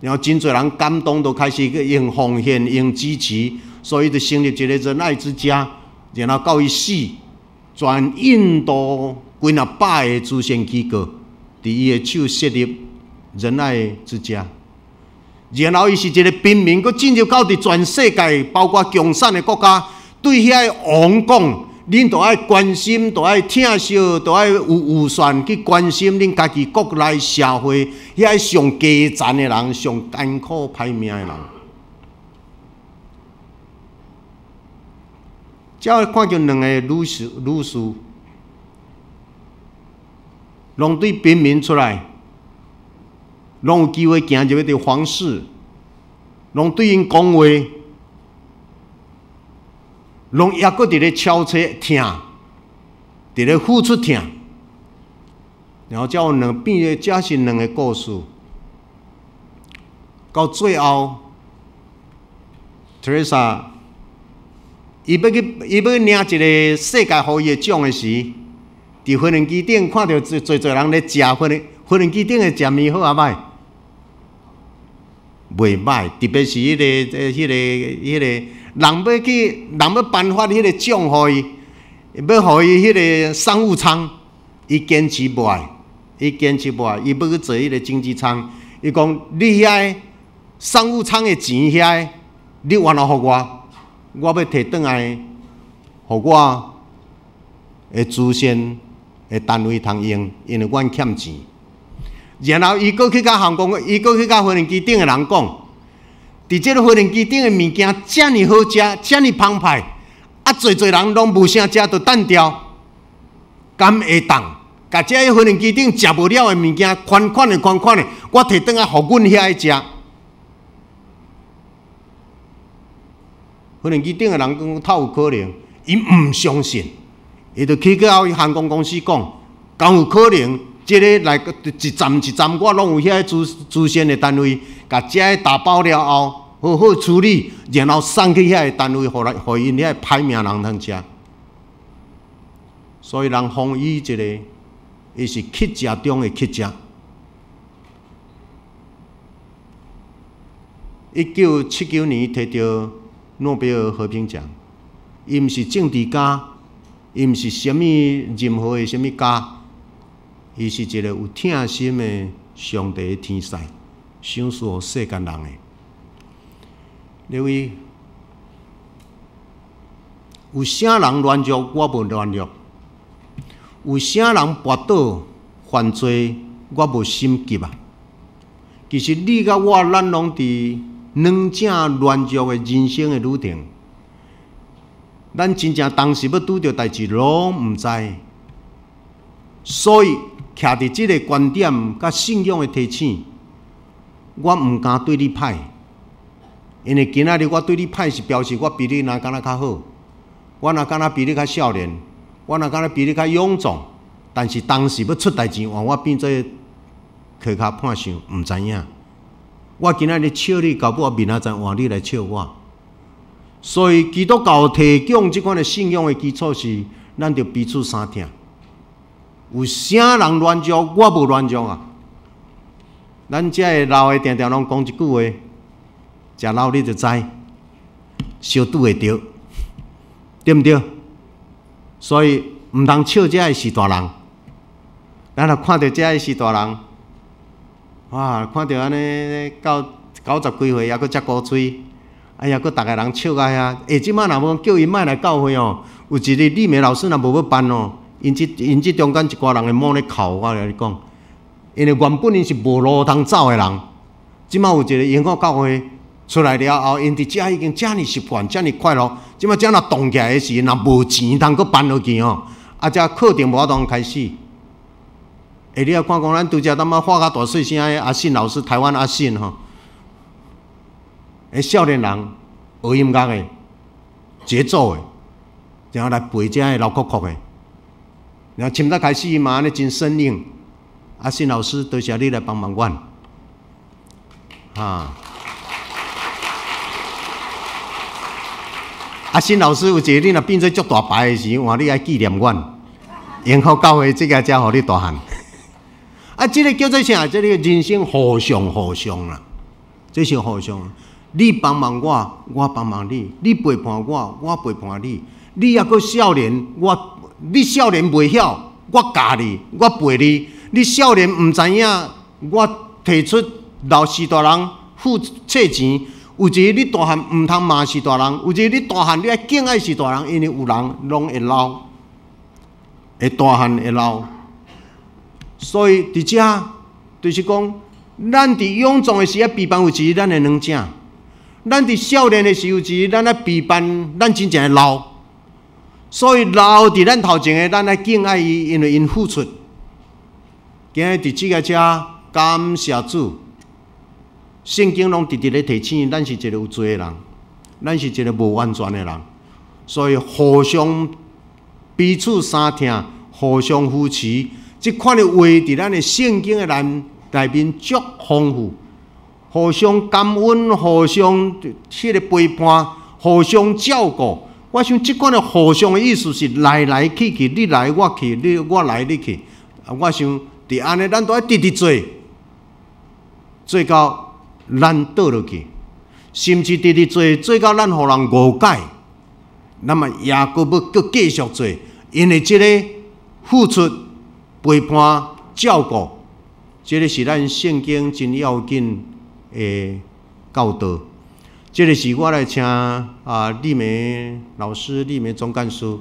然後真濟人感動，就開始去用奉獻、用支持，所以就成立一個仁愛之家，然後到伊死，全印度幾若百个慈善機構，佇伊的手設立仁愛之家。然後伊是一个平民，閣進入到佇全世界，包括共產的國家，對遐个王講。恁都愛關心，都愛疼惜，都愛有預算去關心恁家己國內社會遐上低層的人，上艱苦歹命的人。才看見兩个女士，女士，攏對貧民出來，攏有機會行入去佇皇室，攏對𪜶講話，攏抑閣佇咧悄悄疼，佇咧付出疼，然後才有兩變的，這是兩个故事。到最後，Teresa 伊欲去，伊欲領一个世界予伊的獎的時，佇飛輪機頂看著濟濟人咧食飛輪機頂的食物好啊歹？袂歹，特別是彼个人欲去，人欲頒發彼个獎予伊，欲予伊彼个商務艙，伊堅持無愛，伊堅持無愛，伊欲去坐彼个經濟艙。伊講你遐商務艙的錢遐，你原來予我，我欲提轉來，予我的慈善的單位通用，因為阮欠錢。然後伊閣去共航空，伊閣去共飛行機頂的人講，佇這个飛行機頂的物件遮爾好食，遮爾澎湃，啊，濟濟人攏無啥食，就擲掉，敢會當？共這个飛行機頂食無了的物件，款款的款款的，我提轉來予阮遐去食。飛行機頂的人講，透有可能，伊毋相信，伊就去到航空公司講，敢有可能？這个來一站一站，我攏有遐慈善的單位，共這个打包了後，好好處理，然後送去遐个單位，予來予𪜶遐歹命人通食。所以人封伊一个，伊是乞食中的乞食。1979年提著諾貝爾和平獎，伊毋是政治家，伊毋是啥物任何的啥物家，伊是一个有疼心的上帝的天使，賞賜予世間人的。各位，有啥人軟弱，我無軟弱；有啥人跋倒犯罪，我無心急啊。其實你佮我，咱攏佇軟正軟弱的人生的旅程，咱真正當時欲拄著代誌，攏毋知。所以，徛佇這个觀點佮信仰的提醒，我毋敢對你歹，因為今仔日我對你歹，是表示我比你若敢若較好，我若敢若比你較少年，我若敢若比你較勇壯，但是當時欲出代誌，換我變做磕跤破相，毋知影。我今仔日笑你，到尾明仔載換你來笑我。所以基督教提供這款的信仰的基礎是，咱著彼此相疼。有啥人軟弱，我無軟弱啊。咱遮个老的定定攏講一句話，食老你就知，相拄會著，對毋對？所以毋通笑遮个序大人。咱若看著遮个序大人，哇，看著按呢到90幾歲，猶閣遮古錐，哎呀，閣逐个人笑到遐。欸，這擺若無叫𪜶莫來教會哦，有一日麗美老師若無欲辦哦，𪜶這中間一寡人會摸咧哭，我共你講，因為原本𪜶是無路通走的人，這擺有一個英國教會出來了後，𪜶佇遮已經遮爾習慣，遮爾快樂，這擺遮若動起來的時，若無錢通閣辦落去哦，啊，這課程無法度開始。欸，你也看講，咱拄才淡仔發較大細聲的阿信老師，台灣阿信吼，欸，少年人學音樂的節奏的，然後來背這个老曲曲的，然後凊彩開始嘛，按呢真生硬。阿信老師，多謝你來幫忙阮，哈。阿信老師有一日你若變做足大牌的時，換你愛紀念阮，然後教會這个才予你大漢。啊，這个叫做啥？這个人生互相互相啦，這是互相。你幫忙我，我幫忙你；你陪伴我，我陪伴你。你猶閣少年，我你少年袂曉，我教你，我陪你。你少年毋知影，我提出老序大人付冊錢。有一日你大漢毋通罵序大人，有一日你大漢你愛敬愛序大人，因為有人攏會老，會大漢會老。所以佇遮就是講，咱佇勇壯的時愛陪伴有一日咱的軟正；咱佇少年的時有一日咱愛陪伴咱真正會老。所以留佇咱頭前的，咱愛敬愛伊，因為𪜶付出。今日佇這个遮感謝主，聖經攏直直咧提醒，咱是一個有罪的人，咱是一個無完全的人，所以互相彼此相疼，互相扶持，這款的話佇咱的聖經的內面足豐富，互相感恩，互相彼个陪伴，互相照顧。我想這款的互相的意思是來來去去，你來我去，你我來你去。我想佇按呢，咱都愛直直做，做到咱倒落去，甚至直直做，做到咱予人誤解，咱嘛也閣欲閣繼續做，因為這個付出、陪伴、照顧，這个是咱聖經真要緊的教導。這個是我來請麗梅老師、麗梅總幹事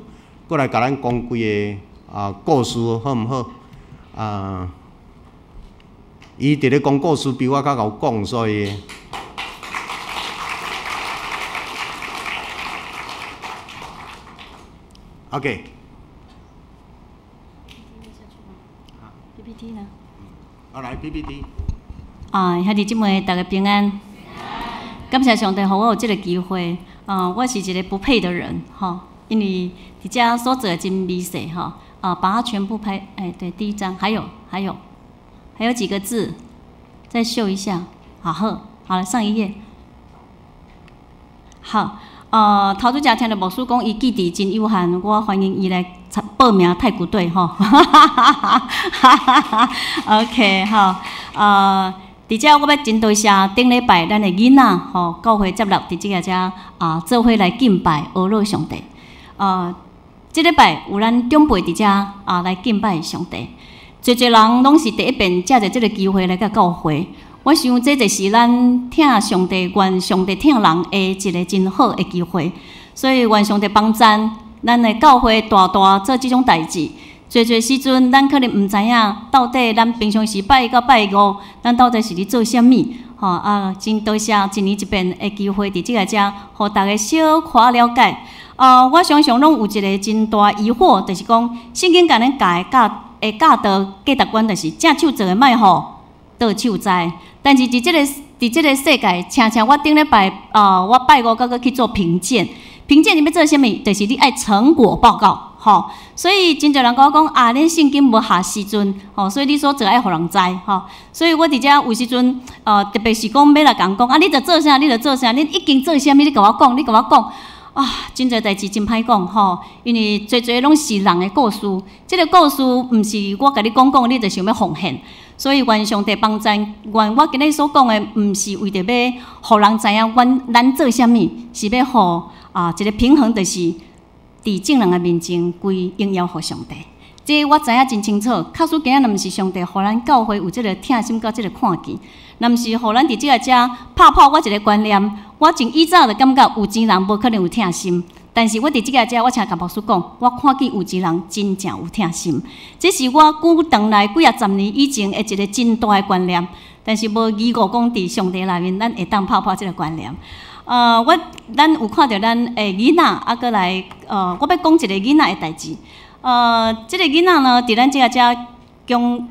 過來共咱講幾个故事，好毋好？伊佇咧講故事比我較𠢕講，所以。OK。 PPT 呢？好，來 PPT。兄弟姊妹，大家平安。感謝上帝，予我有這个機會。我是一個不配的人，吼，因為佇遮所做的真微細，吼。把它全部拍，哎，對，第一張，還有，還有，還有幾個字，再秀一下，好，好，好了，上一頁。好，頭拄才聽著牧師講，伊記憶真有限，我歡迎伊來報名太鼓隊，吼。OK，好，佇遮我欲真多謝頂禮拜咱的囡仔吼，教會接納佇這个遮做伙來敬拜阿樂上帝。這禮拜有咱長輩佇遮來敬拜上帝。濟濟人攏是第一遍藉著這个機會來到教會。我想這就是咱疼上帝、願上帝疼人的一个真好的機會。所以願上帝幫贊咱的教會大大做這種代誌。濟濟時陣，咱可能毋知影到底咱平常時拜一到拜五，咱到底是咧做啥物？吼，真多謝一年一遍的機會，佇這个遮，予大家小可了解。我常常攏有一个真大疑惑，就是講聖經共咱教的教的教導價值觀，就是正手做的莫予倒手知。但是佇這个世界，親像我頂禮拜我拜五閣閣去做評鑑，評鑑你欲做啥物？就是你愛成果報告。吼，所以真濟人共我講啊，恁聖經無合時陣，吼，所以你所做愛予人知，吼。所以我佇遮有時陣，特別是講欲來共講啊，你著做啥，你著做啥，你已經做啥物，你共我講，你共我講，啊，真濟代誌真歹講，吼，因為濟濟攏是人的故事，這个故事毋是我共你講講，你就想欲奉獻。所以願上帝幫贊，願我今日所講的，毋是為著欲予人知影阮咱做啥物，是欲予一个平衡，就是。佇眾人的面前歸榮耀予上帝，這我知影真清楚。確實今仔若毋是上帝，予咱教會有這个疼心佮這个看見，若毋是予咱佇這个遮拍破我一个觀念，我從以早就感覺有錢人無可能有疼心，但是我佇這个遮，我請共牧師講，我看見有錢人真正有疼心，這是我久長來幾仔十年以前的一个真大的觀念。但是無疑誤講佇上帝內面，咱會當拍破這个觀念。咱有看著咱的囡仔，閣來，我欲講一个囡仔的代誌。這个囡仔呢，佇咱這个遮，從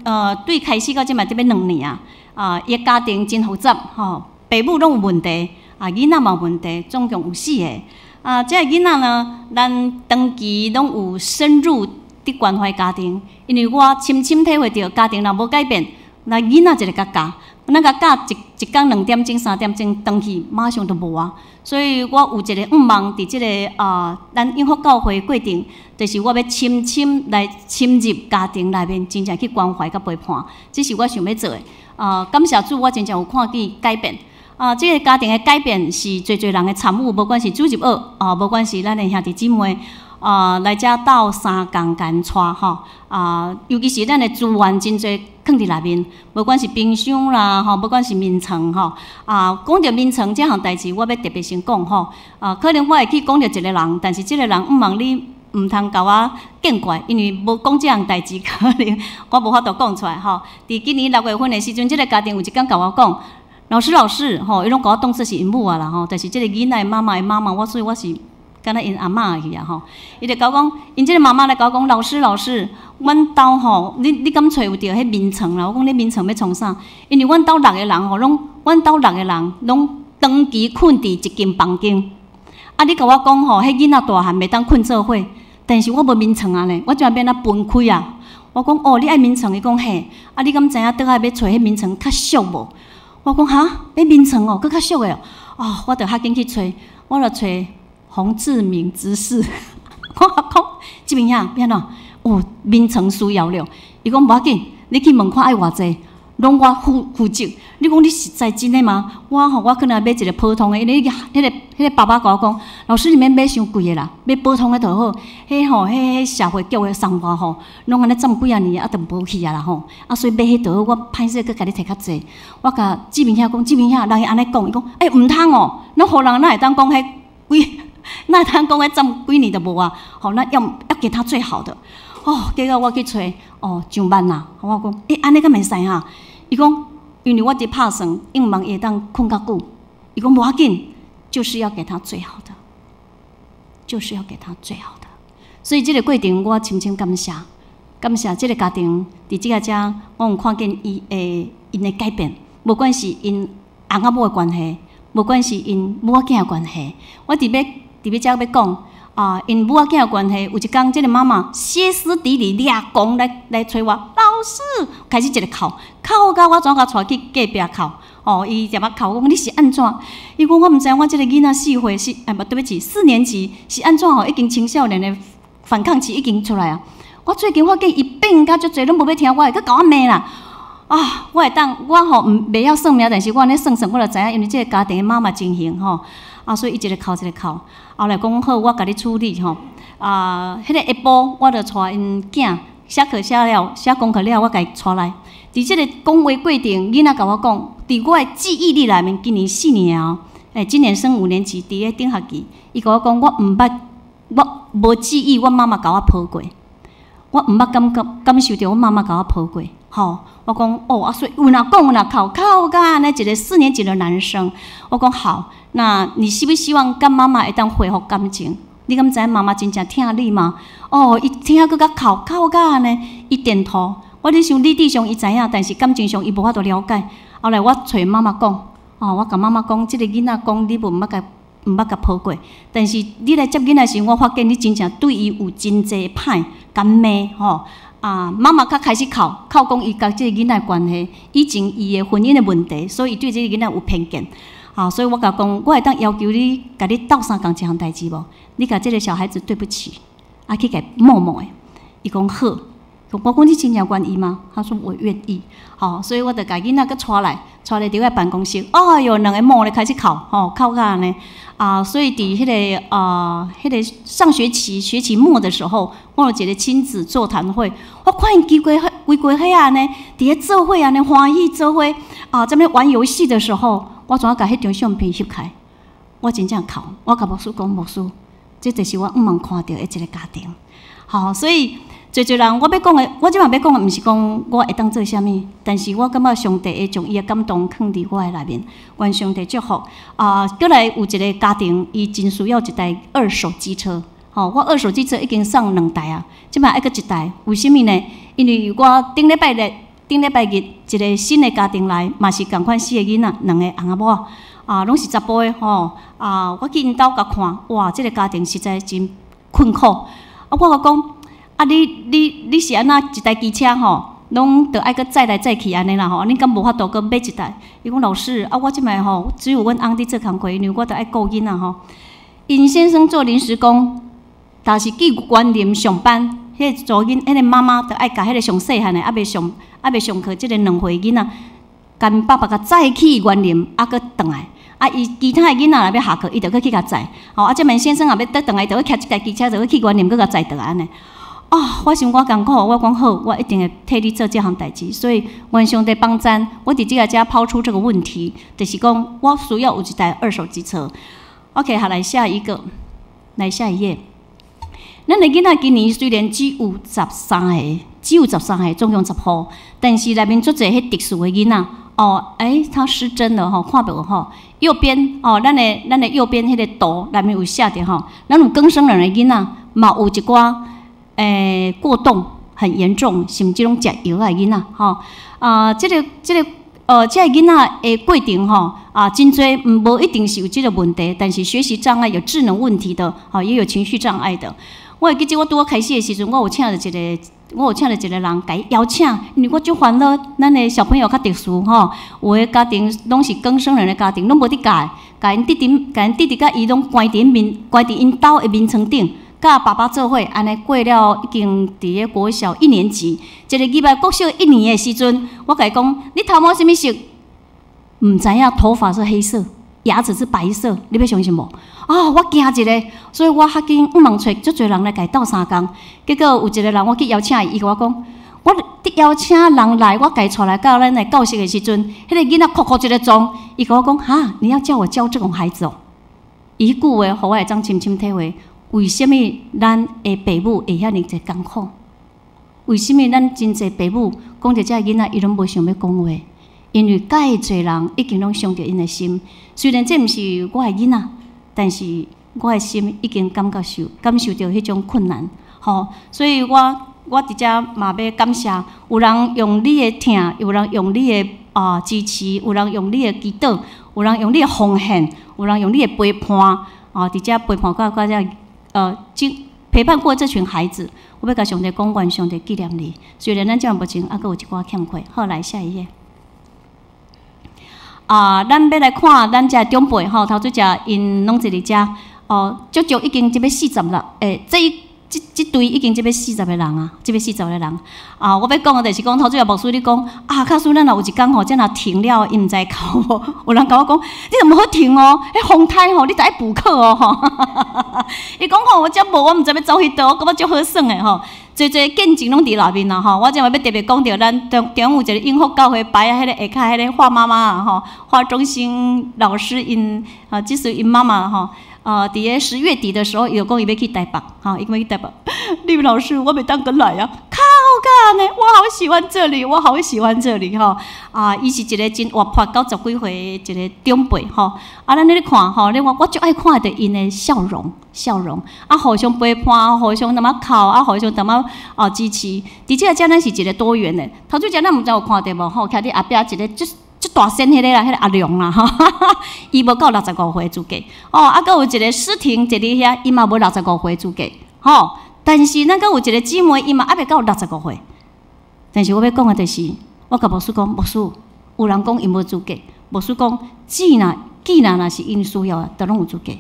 對開始到這馬得欲兩年啊，伊的家庭真複雜，吼，爸母攏有問題，囡仔嘛有問題，總共有四個。這个囡仔呢，咱長期攏有深入佇關懷家庭，因為我深深體會著家庭若無改變，那囡仔一个共教。咱共教一工兩點鐘、三點鐘，轉去馬上就無啊。所以我有一个願望，佇這个咱永福教會過程，就是我欲深深來深入家庭內面，真正去關懷佮陪伴，這是我想欲做的。感謝主，我真正有看見改變。這个家庭的改變是濟濟人的參與，無管是主日學，無管是咱的兄弟姊妹，來遮鬥相共共帶吼，尤其是咱的資源真濟囥佇內面，無管是冰箱啦，吼，無管是眠床吼，講著眠床這項代誌，我欲特別先講吼，可能我會去講著一個人，但是這个人毋望你毋通共我見怪，因為無講這項代誌，可能我無法度講出來吼。佇今年6月份的時陣，這个家庭有一工共我講，老師老師，吼，伊攏共我當做是𪜶母啊啦吼，但是這个囡仔的媽媽的媽媽，我所以我是敢若𪜶阿嬤去啊吼。伊就共我講，𪜶這个媽媽來共我講，老師老師，阮兜吼，你敢揣有著彼眠床啦？我講你眠床欲創啥？因為阮兜六個人吼，攏阮兜六個人攏長期睏佇一間房間。啊，你共我講吼，彼囡仔大漢袂當睏做伙，但是我無眠床啊呢，我這欲按怎分開啊？我講哦，你愛眠床？伊講嘿，啊，你敢知影倒來欲揣彼眠床較俗無？我講哈，欲眠床哦，閣較俗的哦，哦，我就較緊去揣，我就揣洪志明執事。我講這邊兄，欲按怎？哦，眠床需要了。伊講無要緊，你去問看愛偌濟，攏我負責。你講你實在真的嗎？我吼，我可能買一個普通的，因為彼個爸爸共我講，老師你免買傷貴的啦，買普通的就好。彼吼，彼社會局的送我吼，攏按呢佔幾仔年啊，就無去啊啦吼。啊，所以買彼就好，我歹勢閣共你提較濟。我共志明兄講，志明兄，人伊按呢講，伊講，欸，毋通哦，咱予人哪會當講彼幾，哪會當講彼佔幾年就無啊？吼，咱要給他最好的。哦，結果我去揣，哦，上萬啊！我講，欸，按呢敢會使哈？伊講，因為我佇拍算，希望伊會當睏較久。伊講無要緊，就是要給他最好的，就是要給他最好的。所以這个過程我深深感謝，感謝這个家庭佇這个遮，我有看見伊的𪜶的改變，無管是𪜶翁仔某的關係，無管是𪜶母仔囝的關係，我佇欲遮欲講啊，𪜶母仔囝的關係，有一工這个媽媽歇斯底里掠狂來揣我，老師開始一个哭，哭到我怎共帶去隔壁哭。哦，伊踮遐哭，我講你是按怎？伊講我毋知影，我這个囡仔4歲是，哎，無對不起，4年級是按怎吼？已經青少年的反抗期已經出來啊！我最近發覺伊變甲足濟，攏無欲聽我的，閣共我罵啦！啊，我會當，我吼毋袂曉算命，但是我按呢算算，我就知影，因為這个家庭的媽媽情形吼，啊，所以伊一个哭一个哭。後來講好，我共你處理吼。啊，彼个下晡我就帶𪜶囝寫課寫了，寫功課了，我共伊帶來。佇這个講話過程，囡仔共我講，佇我的記憶力內面，今年4年哦，欸，今年升5年級，佇咧頂學期，伊共我講，我毋捌，我無記憶，阮媽媽共我抱過，我毋捌感覺感受著阮媽媽共我抱過，吼，我講哦，啊，所以有若講有若哭，哭甲按呢一个4年級的男生，我講好，那你希不希望佮媽媽會當恢復感情？你敢知影媽媽真正疼你嗎？哦，伊聽閣較哭，哭甲按呢，伊點頭。我咧想理智上伊知影，但是感情上伊無法度了解。後來我揣媽媽講，哦，我共媽媽講，這个囡仔講你無毋捌共毋捌共抱過，但是你來接囡仔時，我發現你真正對伊有真濟歹共罵吼。啊，媽媽較開始哭，哭講伊佮這个囡仔的關係，以前伊的婚姻的問題，所以伊對這个囡仔有偏見。啊，所以我共講，我會當要求你，共你鬥相共一項代誌無？你共這个小孩子對不起，啊去共摸摸的。伊講好。我講你真正願意嗎？他說我願意。好，所以我就共囡仔閣帶來，帶來佇我辦公室。哎喲，兩个母咧開始哭，吼，哭甲按呢。啊，所以佇彼个啊，彼个上學期學期末的時候，我有一個親子座談會，我看𪜶規家規家伙按呢，佇咧做伙按呢歡喜做伙啊，在咧玩遊戲的時候，我怎共彼張相片翕開？我真正哭，我共牧師講，牧師，這就是我向望看著的一个家庭。好，所以。濟濟人，我欲講的，我這擺欲講的，毋是講我會當做啥物，但是我感覺上帝會將伊的感動囥佇我的內面，願上帝祝福。啊，閣來有一个家庭，伊真需要一台二手機車。吼，我二手機車已經送兩台啊，這擺愛閣一台，為啥物呢？因為我頂禮拜日、頂禮拜日一个新的家庭來，嘛是仝款四個囡仔，兩個翁仔某，啊，攏是查埔的吼。啊，我去𪜶兜共看，哇，這个家庭實在真困苦。啊，我共講。啊！你是按怎一台機車吼，攏著愛閣載來載去按呢啦吼？你敢無法度閣買一台？伊講老師啊，我這擺吼只有阮翁佇做工課，因為我著愛顧囡仔吼。𪜶先生做臨時工，但是去員林上班，彼个查某囡，彼个媽媽著愛共彼个上細漢的，猶未上課，這个2歲囡仔，共爸爸共載去員林，啊，閣轉來。啊，伊其他的囡仔若欲下課，伊就閣去共載。吼，啊，這擺先生若欲倒轉來，就閣騎一台機車，就閣去員林，閣共載轉來按呢。啊！我想我艱苦，我講好，我一定會替你做這項代誌。所以，願上帝幫贊，我佇這个遮拋出這個問題，就是講我需要有一台二手機車。OK，好，來下一個，來下一頁。咱的囡仔今年雖然只有十三歲，只有十三歲，總共10歲，但是內面足濟彼特殊的囡仔。哦，欸，他失真了吼，看無吼。右邊哦，咱的右邊彼個圖內面有寫著吼，咱有更生人的囡仔，嘛有一寡過動很嚴重，甚至攏食藥的囡仔吼。啊，這個囡仔的過程吼，啊，真濟無一定是有這個問題，但是學習障礙有智能問題的，吼，也有情緒障礙的。我會記得我拄仔開始的時陣，我有請著一個人，共伊邀請，因為我足煩惱，咱的小朋友較特殊吼，有的家庭攏是更生人的家庭，攏無佇教，共𪜶弟弟佮伊攏關佇𪜶兜的眠床頂，佮爸爸做伙，按呢過了已經佇咧國小一年級，一个入來國小一年的時陣，我共伊講，你頭毛啥物色？毋知影，頭髮是黑色，牙齒是白色，你欲相信無？啊，我驚一下，所以我較緊向望揣足濟人來共伊鬥相共。結果有一個人我去邀請伊，伊共我講，我佇邀請人來，我共伊帶來到咱的教室的時陣，彼個囡仔哭哭一个撞，伊共我講，哈，你要叫我教這種孩子哦？伊彼句話，予我會當深深體會，為啥物咱的爸母會遐爾濟艱苦？為啥物咱真濟爸母講著這个囡仔，伊攏無想欲講話？因為蓋濟人已經攏傷著𪜶的心。雖然這毋是我的囡仔，但是我的心已經感受著彼種困難，吼。所以我佇遮嘛欲感謝，有人用你的疼，有人用你的支持，有人用你的祈禱，有人用你的奉獻，有人用你的陪伴，啊，佇遮陪伴到遮，陪伴過這群孩子。我欲共上帝講，願上帝紀念你。雖然咱這目前猶閣有一寡欠缺。好，來下一頁。啊，咱欲來看咱遮長輩吼，頭拄則𪜶攏坐佇遮，哦，足足已經這欲40了，欸，這隊已經這欲四十個人啊，這欲四十個人。啊，我欲講的就是講，頭拄仔牧師你講，啊，假使咱若有一工吼，這若停了，𪜶毋知哭無？有人共我講，你著毋好停哦，彼風颱吼，你著愛補課哦吼。伊講吼，我遮無，我毋知欲走去佗，我感覺足好耍的吼。濟濟見證攏佇內面啦吼，我這欲特別講著咱中有一個永福教會擺仔彼個下跤彼個華媽媽啊吼，華中心老師𪜶啊，這是𪜶媽媽吼，佇咧10月底的時候，伊就講伊欲去台北，吼，伊講欲去台北。麗敏老師，我袂當閣來啊，較好呢，我好喜歡這裡，我好喜歡這裡吼。啊，伊是一個真活潑，90幾歲的一個長輩吼。啊，咱咧看吼，你我足愛看著𪜶的笑容，笑容。啊，互相陪伴，互相淡仔哭，啊，互相淡仔支持。佇這個遮咱是一個多元的。頭拄則咱毋知有看著無吼，徛佇後壁一個足足大身彼個啦，彼個阿良啦吼，伊無夠65歲資格。哦，啊，閣有一個詩婷坐佇遐，伊嘛無六十五歲資格，吼。但是咱閣有一個姊妹，伊嘛猶未到六十五歲。但是我欲講的就是，我共牧師講，牧師，有人講𪜶無資格，牧師講，既然若是𪜶需要的，就攏有資格。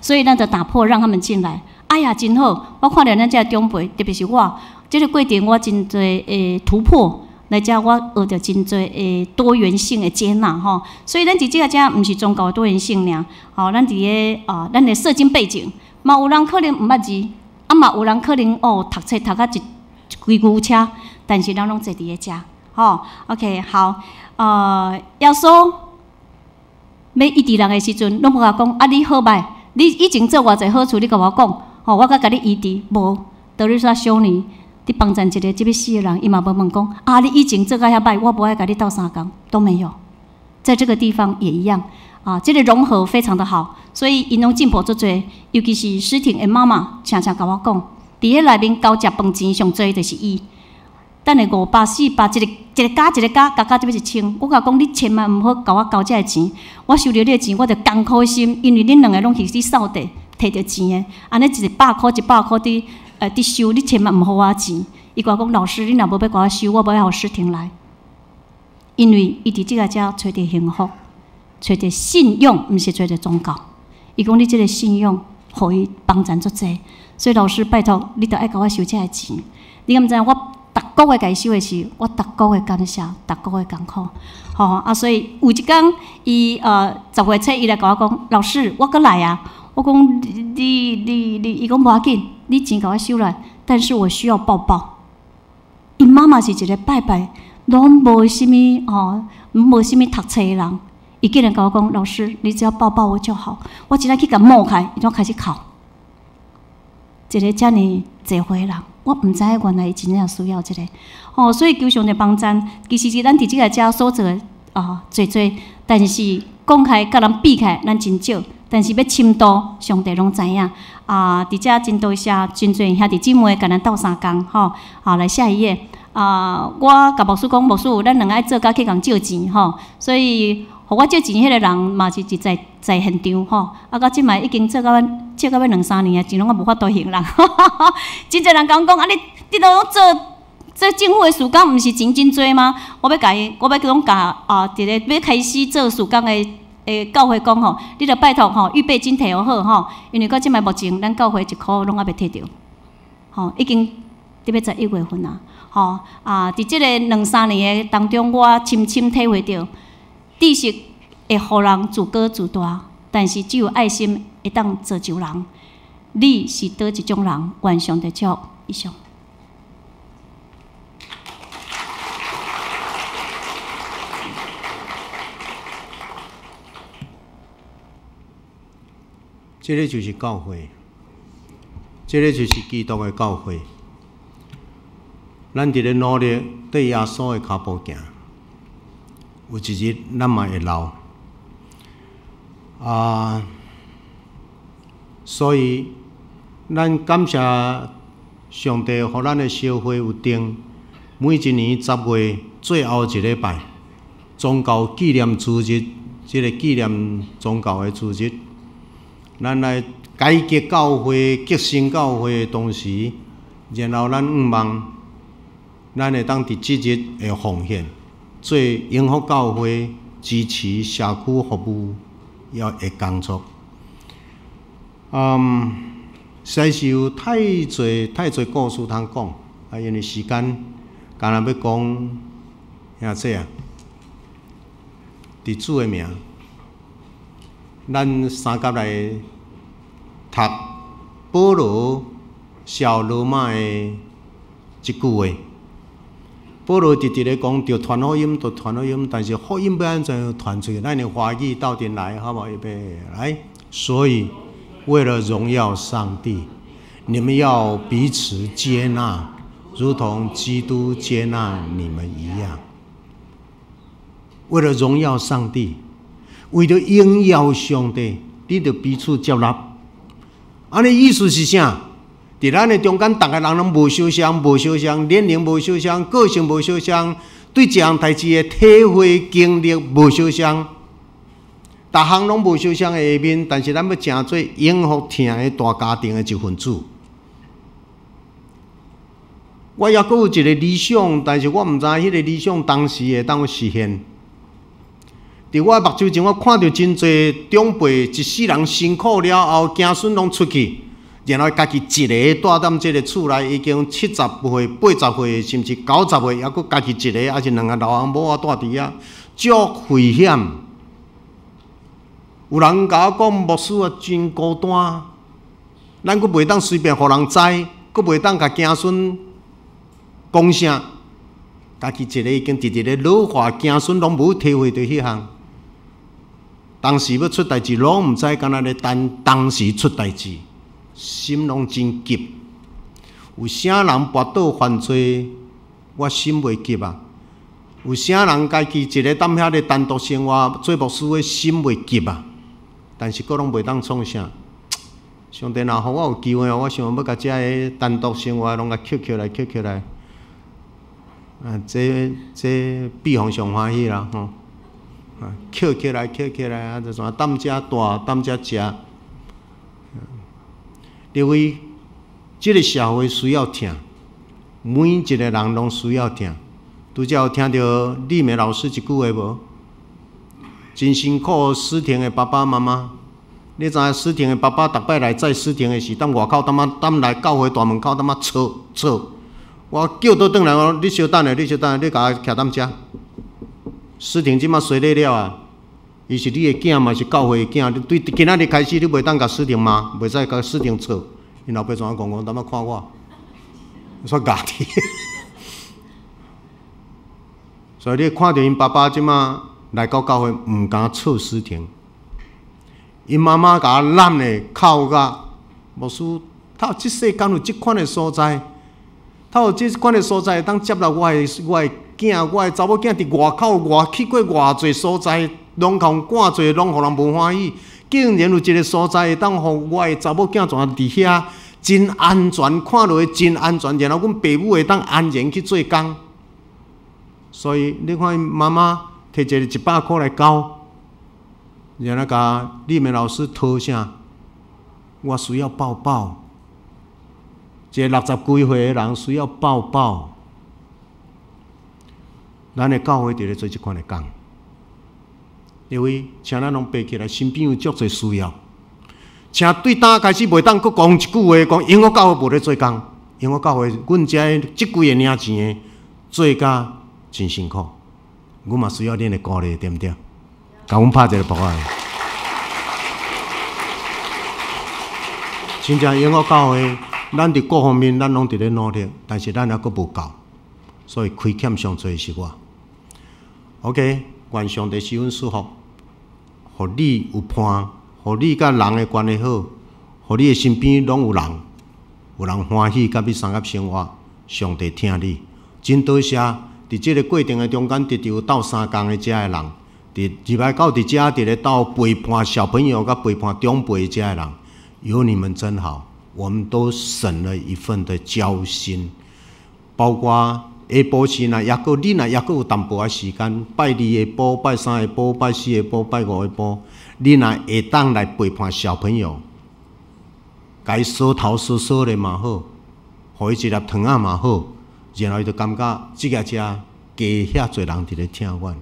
所以咱就打破，讓他們進來。哎呀，真好！我看著咱這個長輩，特別是我，這個過程我真濟的突破，來遮我學著真濟的多元性的接納吼。所以咱佇這个遮毋是宗教的多元性爾，吼，咱佇个啊，咱的社經背景，嘛有人可能毋捌字，啊嘛有人可能哦讀冊讀甲一規牛車，但是咱攏坐佇咧遮，吼。OK，好，耶穌欲醫治人的時陣，攏無共講啊，你好䆀，你以前做偌濟好處，你共我講，吼，我閣共你醫治。無，德肋撒修女佇幫贊一個這欲死的人，伊嘛無問講啊，你以前做甲遐䆀，我無愛共你鬥相共，都沒有。在這個地方也一樣，啊，這個融合非常的好，所以𪜶攏進步足濟，尤其是詩婷的媽媽，常常共我講，佇彼內面交食飯錢上濟就是伊。等下500、400，一個一個加一個加，加加這欲1000。我共講，你千萬毋好共我交這个錢，我收著你的錢，我就艱苦心，因為恁兩个攏是去掃地，提著錢的，按呢100箍100箍佇收，你千萬毋好予我錢。伊共我講，老師，你若無欲共我收，我無愛予詩婷來，因為伊佇這个遮揣著幸福，揣著信仰，毋是揣著宗教。伊講你這个信仰，予伊幫贊足濟，所以老師拜託，你著愛共我收這个錢。你敢毋知影我？逐個月共伊收的是，我逐個月感謝，逐個月艱苦，吼啊！所以有一工，伊10月初，伊來共我講，老師，我閣來啊！我講你你你，伊講無要緊，你錢共我收來，但是我需要抱抱。𪜶媽媽是一個拜拜，攏無啥物吼，無啥物讀冊的人，伊竟然共我講，老師，你只要抱抱我就好。我真正去共摸開，伊就開始哭。一個遮爾濟歲人。我毋知影原來伊真正需要這個，吼，所以求上帝幫贊。其實是咱佇這个遮所做的，啊濟濟，但是講開佮人比起來，咱真少。但是欲深度，上帝攏知影。啊，佇遮真多謝真濟兄弟姊妹共咱鬥相共吼。好，來下一頁。啊，我共牧師講，牧師，咱兩个愛做甲去共借錢吼，所以予我借錢彼个人嘛是一在在現場吼。啊，到這擺已經做到借到欲兩三年啊，錢攏猶無法度還人。真濟人共我講，啊你你都攏做做政府的事工，毋是錢真濟嗎？我欲共伊，我欲講共啊，佇咧欲開始做事工的教會講吼，你著拜託吼，預備金提好吼，因為到這擺目前，咱教會一箍攏猶未提著，吼，已經佇欲11月份啊，吼啊！佇這个兩三年的當中，我深深體會著，知識會予人自高自大，但是只有愛心會當造就人。你是佗一種人？願上帝祝福。以上。這个就是教會，這个就是基督的教會。咱佇咧努力綴耶穌的跤步行，有一日咱嘛會老啊！所以咱感謝上帝，予咱的小會有定，每一年10月最後一禮拜，宗教紀念主日，這个紀念宗教的主日。咱來改革教會、革新教會的同時，然後咱向望，咱會當佇這日的奉獻，做榮福教會、支持社區服務要的工作。嗯，實在是有太濟太濟故事通講，啊，因為時間，干焦欲講遐濟啊，佇主的名，咱三甲來讀保羅寫羅馬的一句話。保羅直直咧講，著傳福音，著傳福音，但是福音欲按怎傳出去？咱用華語鬥陣來，好無？預備來。所以，為了榮耀上帝，你們要彼此接納，如同基督接納你們一樣。為了榮耀上帝，為著榮耀上帝，你著彼此接納。按呢意思是啥？佇咱的中間，逐个人攏無相像，無相像，年齡無相像，個性無相像，對一項代誌的體會經歷無相像，逐項攏無相像的下面，但是咱欲成做幸福疼的大家庭的一份子。我猶閣有一个理想，但是我毋知彼个理想當時會當實現。佇我目睭前，我看著真濟長輩一世人辛苦了後，子孫攏出去，然後家己一个蹛踮這个厝內，已經70歲、80歲，甚至90歲，猶閣家己一个，抑是兩个老翁某仔蹛佇遐，足危險。有人共我講，牧師啊，真孤單，咱閣袂當隨便予人知，閣袂當共子孫講啥，家己一个已經直直咧老化，子孫攏無體會著彼項。當時欲出代誌，攏毋知，敢若咧等當時出代誌，心攏真急。有啥人跋倒犯罪，我心袂急啊？有啥人家己一个踮遐咧單獨生活做牧師的心袂急啊？但是閣攏袂當創啥。上帝若予我有機會，我想欲共遮个單獨生活攏共抾起來，抾起來。啊，這這比方上歡喜啦，吼！啊，抾起來，抾起來，啊，就怎踮遮蹛，踮遮食。因為這个社會需要疼，每一个人攏需要疼。拄才有聽著麗美老師一句話無？真辛苦，思婷的爸爸媽媽。你知影思婷的爸爸逐擺來載思婷的時，踮外口踮仔踮來教會大門口踮仔吵吵。我叫倒轉來，我你稍等下，你稍等下，你共我徛踮遮。思婷這馬洗禮了啊，伊是你的囝嘛，是教會的囝。對今仔日開始，你袂當共思婷罵，袂使共思婷吵。𪜶老爸怎啊戇戇踮仔看我，煞咬去。所以你看著𪜶爸爸這馬來到教會，毋敢吵思婷。𪜶媽媽共我攬咧，哭甲牧師，透這世間有這款的所在，透有這款的所在，會當接納我的我的囝囝，我的查某囝佇外口外去過偌濟所在，攏予人趕做，攏予人無歡喜。竟然有一個所在會當予我的查某囝跩佇遐，真安全，看落去真安全，然後阮爸母會當安然去做工。所以你看，媽媽提一個100箍來交，然後共麗美老師討啥？我需要抱抱。一個60幾歲的人需要抱抱。咱的教會佇咧做這款的工，因為請咱攏爬起來，身邊有足濟需要。請對今開始袂當閣講一句話，講永福教會無咧做工，永福教會，阮遮這幾個領錢的做甲真辛苦，阮嘛需要恁的鼓勵，對毋對？共阮拍一个噗仔。真正永福教會，咱佇各方面咱攏佇咧努力，但是咱猶閣無夠，所以虧欠上濟是我。OK，願上帝賜阮祝福，予你有伴，予你佮人的關係好，予你的身邊攏有人，有人歡喜佮你相佮生活。上帝疼你，真多謝佇這个過程的中間，直直有鬥相共的遮的人，佇入來到佇遮佇咧鬥陪伴小朋友，佮陪伴長輩遮的人，有你們真好，我們都省了一份的交心，包括下晡時若抑閣，你若抑閣有淡薄仔時間，拜二下晡、拜三下晡、拜四下晡、拜五下晡，你若會當來陪伴小朋友，共伊梳頭梳梳咧嘛好，予伊一粒糖仔嘛好，然後伊就感覺這个遮加遐濟人佇咧疼阮。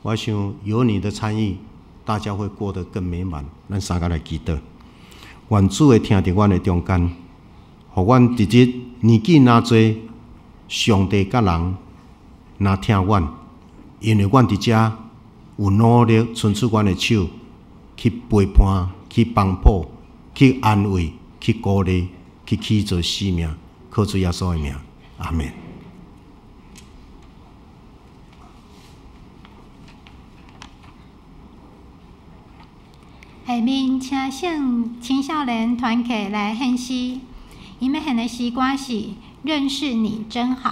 我想有你的參與，大家會過得更美滿。咱三個來祈禱，願主會聽佇阮的中間，予阮佇這年紀若濟，上帝佮人若疼阮，因為阮佇遮有努力伸出阮的手去陪伴、去幫補、去安慰、去鼓勵、去起做使命，靠主耶穌的名，阿們。下面請聖青少年團契來獻詩，𪜶欲獻的詩歌是《認識你真好》。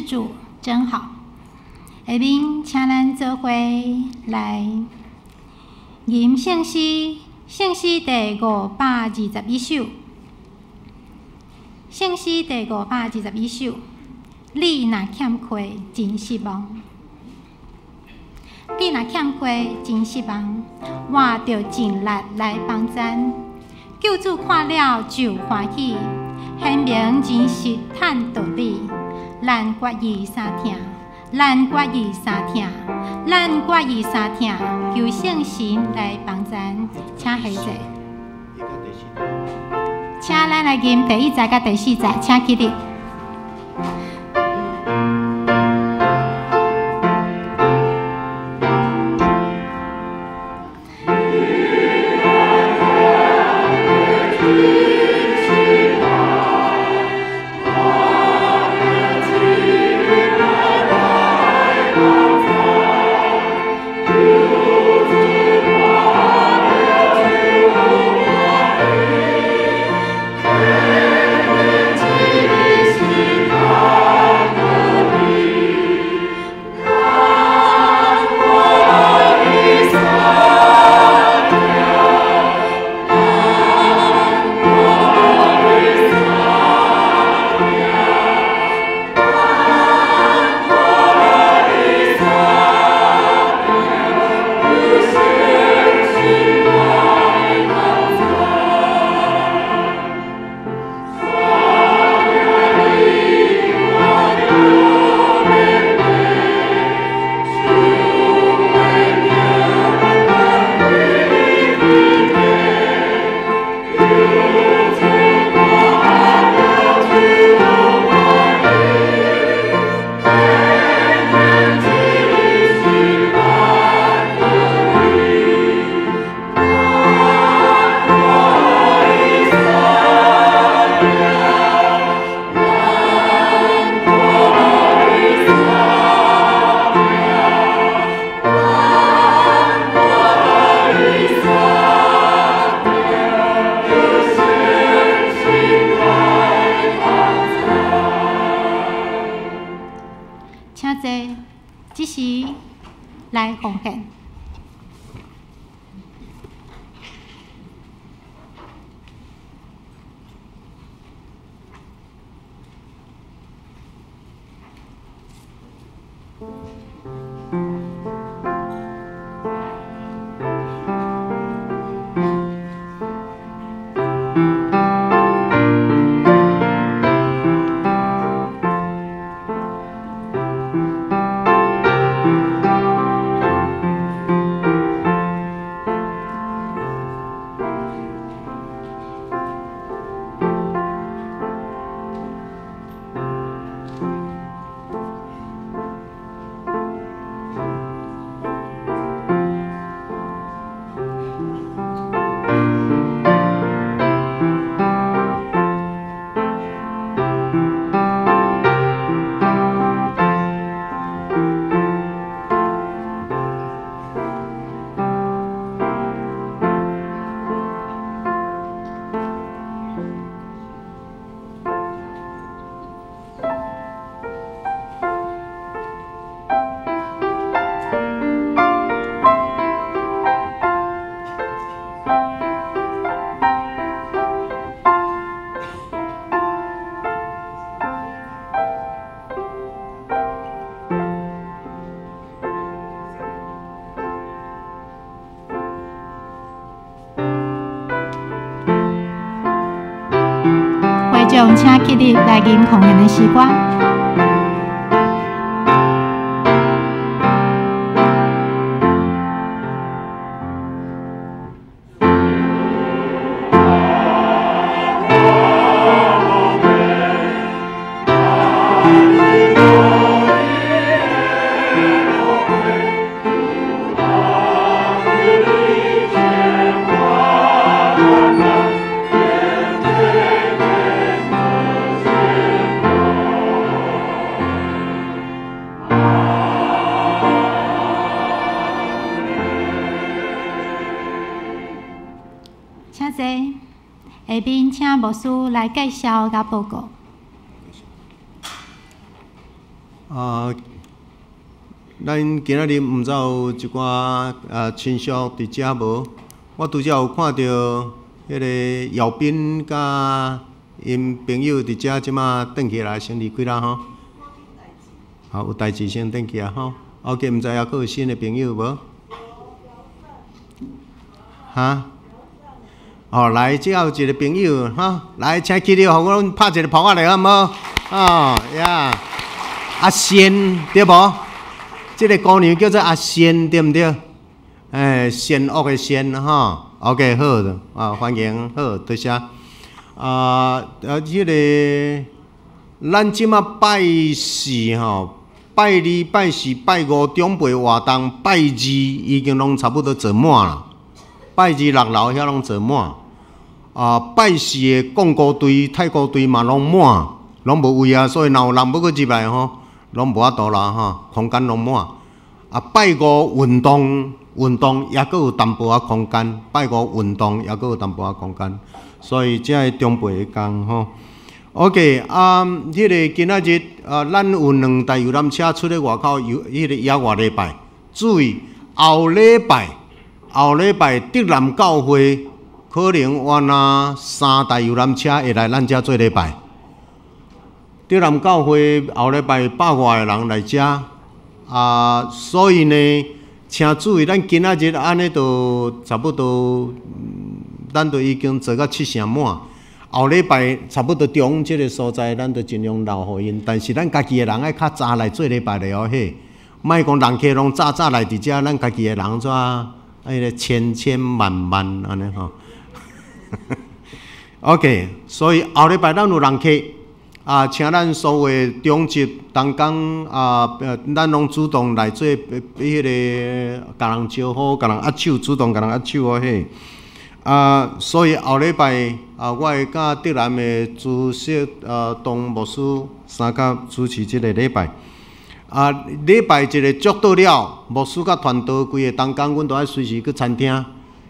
主真好。下面請咱做伙來吟聖詩，聖詩第521首，聖詩第521首，你若欠缺，真失望。你若欠缺，真失望，我著盡力來幫贊。救主看了就歡喜，顯明真實趁道理。咱決意相聽，咱決意相聽，咱決意相聽，求聖神來幫贊，請下坐。請咱來吟第一節佮第四節，請起立。請坐，這時來奉獻。會眾請起立來吟奉獻的詩歌。請坐，下面請牧師來介紹佮報告。啊，咱今仔日毋知有一寡親屬佇遮無？我拄才有看著彼个姚斌佮𪜶朋友佇遮，這馬轉去來，先離開啦吼。好，有代誌先轉去啊吼。OK，毋知猶閣有新的朋友無？哈？哦，來，這有一個朋友哈，來，請起立，予阮拍一个拍仔咧，好無？哦呀，阿仙對無？這个姑娘叫做阿仙，對毋對？欸，善惡的善吼。OK，好，啊，歡迎，好，多謝。啊，這个，咱這馬拜四吼，拜二、拜四、拜五長輩活動，拜二已經攏差不多坐滿啦。拜二六樓遐攏坐滿。啊，拜四的廣歌隊、太鼓隊嘛攏滿，攏無位啊，所以若有人欲閣入來吼，攏無法度啦吼，空間攏滿。啊，拜五運動運動猶閣有淡薄仔空間，拜五運動猶閣有淡薄仔空間，所以這个長輩的工吼。OK，啊，彼个今仔日啊，咱有兩台遊覽車出咧外口遊，彼个野外禮拜。注意後禮拜，後禮拜竹南教會可能有若三台遊覽車會來咱遮做禮拜。竹南教會後禮拜百外个人來遮，啊，所以呢，請注意，咱今仔日按呢就差不多，咱就已經做到七成滿。後禮拜差不多中這个所在，咱就盡量留予𪜶。但是咱家己的人愛較早來做禮拜就好，莫講人客攏早早來佇遮，咱家己的人怎彼个千千萬萬按呢吼。OK，所以後禮拜咱有人客啊，請咱所有的長執同工啊，咱攏主動來做彼个共人招呼，共人握手，主動共人握手哦嘿。啊，所以後禮拜啊，我會佮竹南的主席董牧師相佮主持這个禮拜。啊，禮拜一个祝禱了，牧師佮傳道規个同工，阮都愛隨時去餐廳，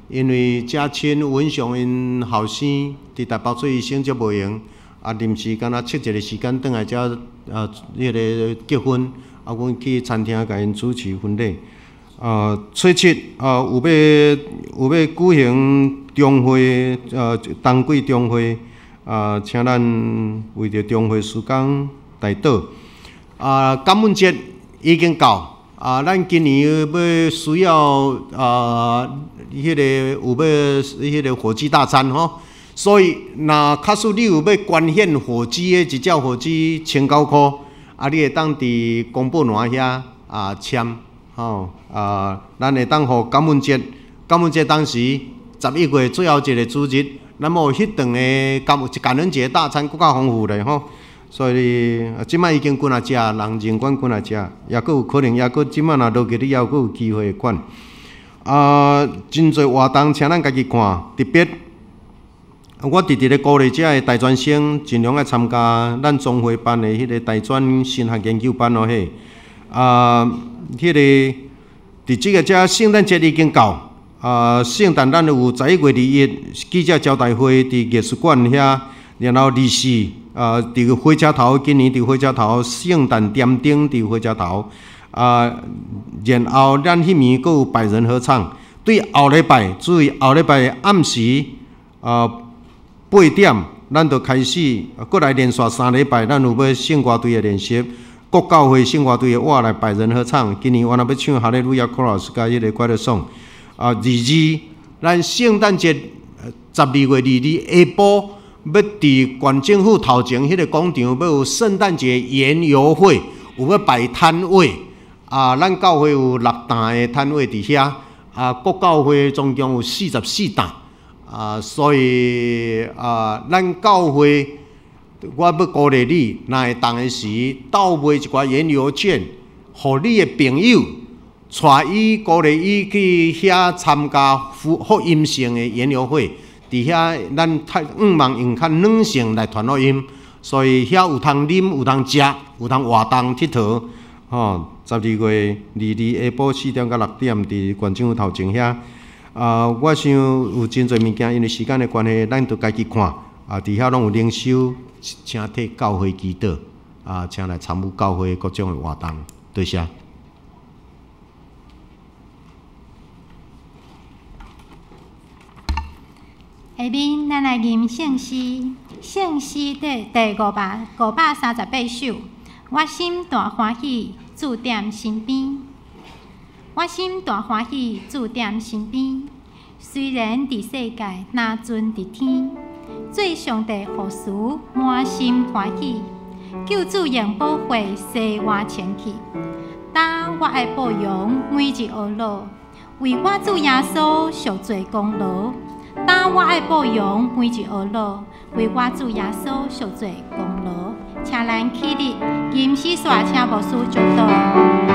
因為遮親文雄𪜶後生佇台北做醫生，足無閒，啊，臨時敢若切一个時間轉來遮啊，彼个結婚，啊，阮去餐廳共𪜶主持婚禮。啊，初七啊，有欲舉行中會，冬季中會，啊，請咱為著中會事工代禱。啊，感恩節已經到，啊，咱今年欲需要啊，彼个有欲彼个火雞大餐吼，所以若假使你有欲捐獻火雞的一隻火雞千九箍，啊，你會當佇公布欄遐啊簽。吼啊，咱會當予感恩節，感恩節當時11月最後一个主日，咱有彼頓的感恩節大餐閣較豐富咧吼。所以這擺已經幾若隻人認捐幾若隻，抑閣有可能，抑閣這擺若落去，你猶閣有機會捐。啊，真濟活動，請咱家己看，特別我直直咧鼓勵遮的大專生盡量愛參加咱總會辦的彼个大專神學研究班哦嘿。啊，彼个佇這个遮聖誕節已經到，啊，聖誕咱有11月21記者招待會佇藝術館遐，然後24啊，佇火車頭，今年佇火車頭聖誕點燈佇火車頭，啊，然後咱彼暝閣有百人合唱，對後禮拜，注意後禮拜暗時啊8點，咱就開始，閣來連續3禮拜，咱有欲聖歌隊的練習。各教會聖歌隊的活來百人合唱，今年我若欲唱哈利路亞 chorus 佮彼个快樂頌。啊，二二，咱聖誕節12月22下晡，欲佇縣政府頭前彼个廣場，欲有聖誕節園遊會，有欲擺攤位。啊，咱教會有六擔的攤位佇遐，啊，各教會總共有44擔。啊，所以啊，咱教會。我欲鼓勵你，若會當的時，鬥賣一寡園遊券，予你的朋友，帶伊鼓勵伊去遐參加福音性的園遊會。佇遐咱較向望用較軟性來傳福音，所以遐有通啉，有通食，有通活動𨑨迌。吼，12月22下晡4點到6點，佇縣政府頭前遐。啊，我想有真濟物件，因為時間的關係，咱著家己看。啊，佇遐攏有靈修，請替教會祈禱。啊，請來參與教會各種的活動，多謝。下面咱來吟聖詩，聖詩第538首。我心大歡喜，主踮身邊。我心大歡喜，主踮身邊。雖然佇世界，若尊佇天，做上帝服事，滿心歡喜。救主用寶血洗我清氣，當我愛報榮每日學樂，為我主耶穌贖罪功勞。當我愛報榮每日學樂，為我主耶穌贖罪功勞。請咱起立，吟詩煞請牧師祝禱。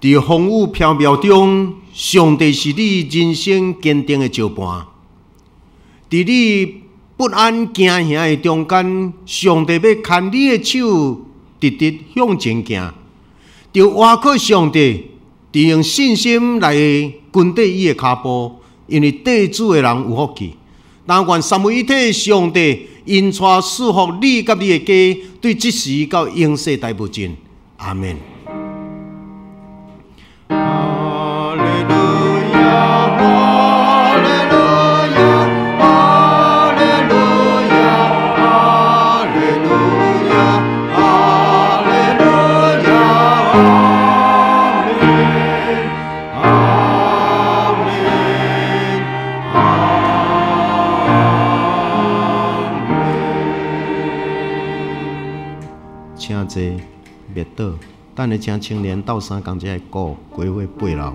佇風雨飄渺中，上帝是你人生堅定的石盤。佇你不安驚嚇的中間，上帝欲牽你的手，直直向前行。著倚靠上帝，著用信心來跟綴伊的跤步，因為綴主的人有福氣。但願三位一體上帝引帶賜福你佮你的家，對這時到永世代無盡。阿們。請坐，別倒。等下請青年鬥相共，這个鼓，規伙背落。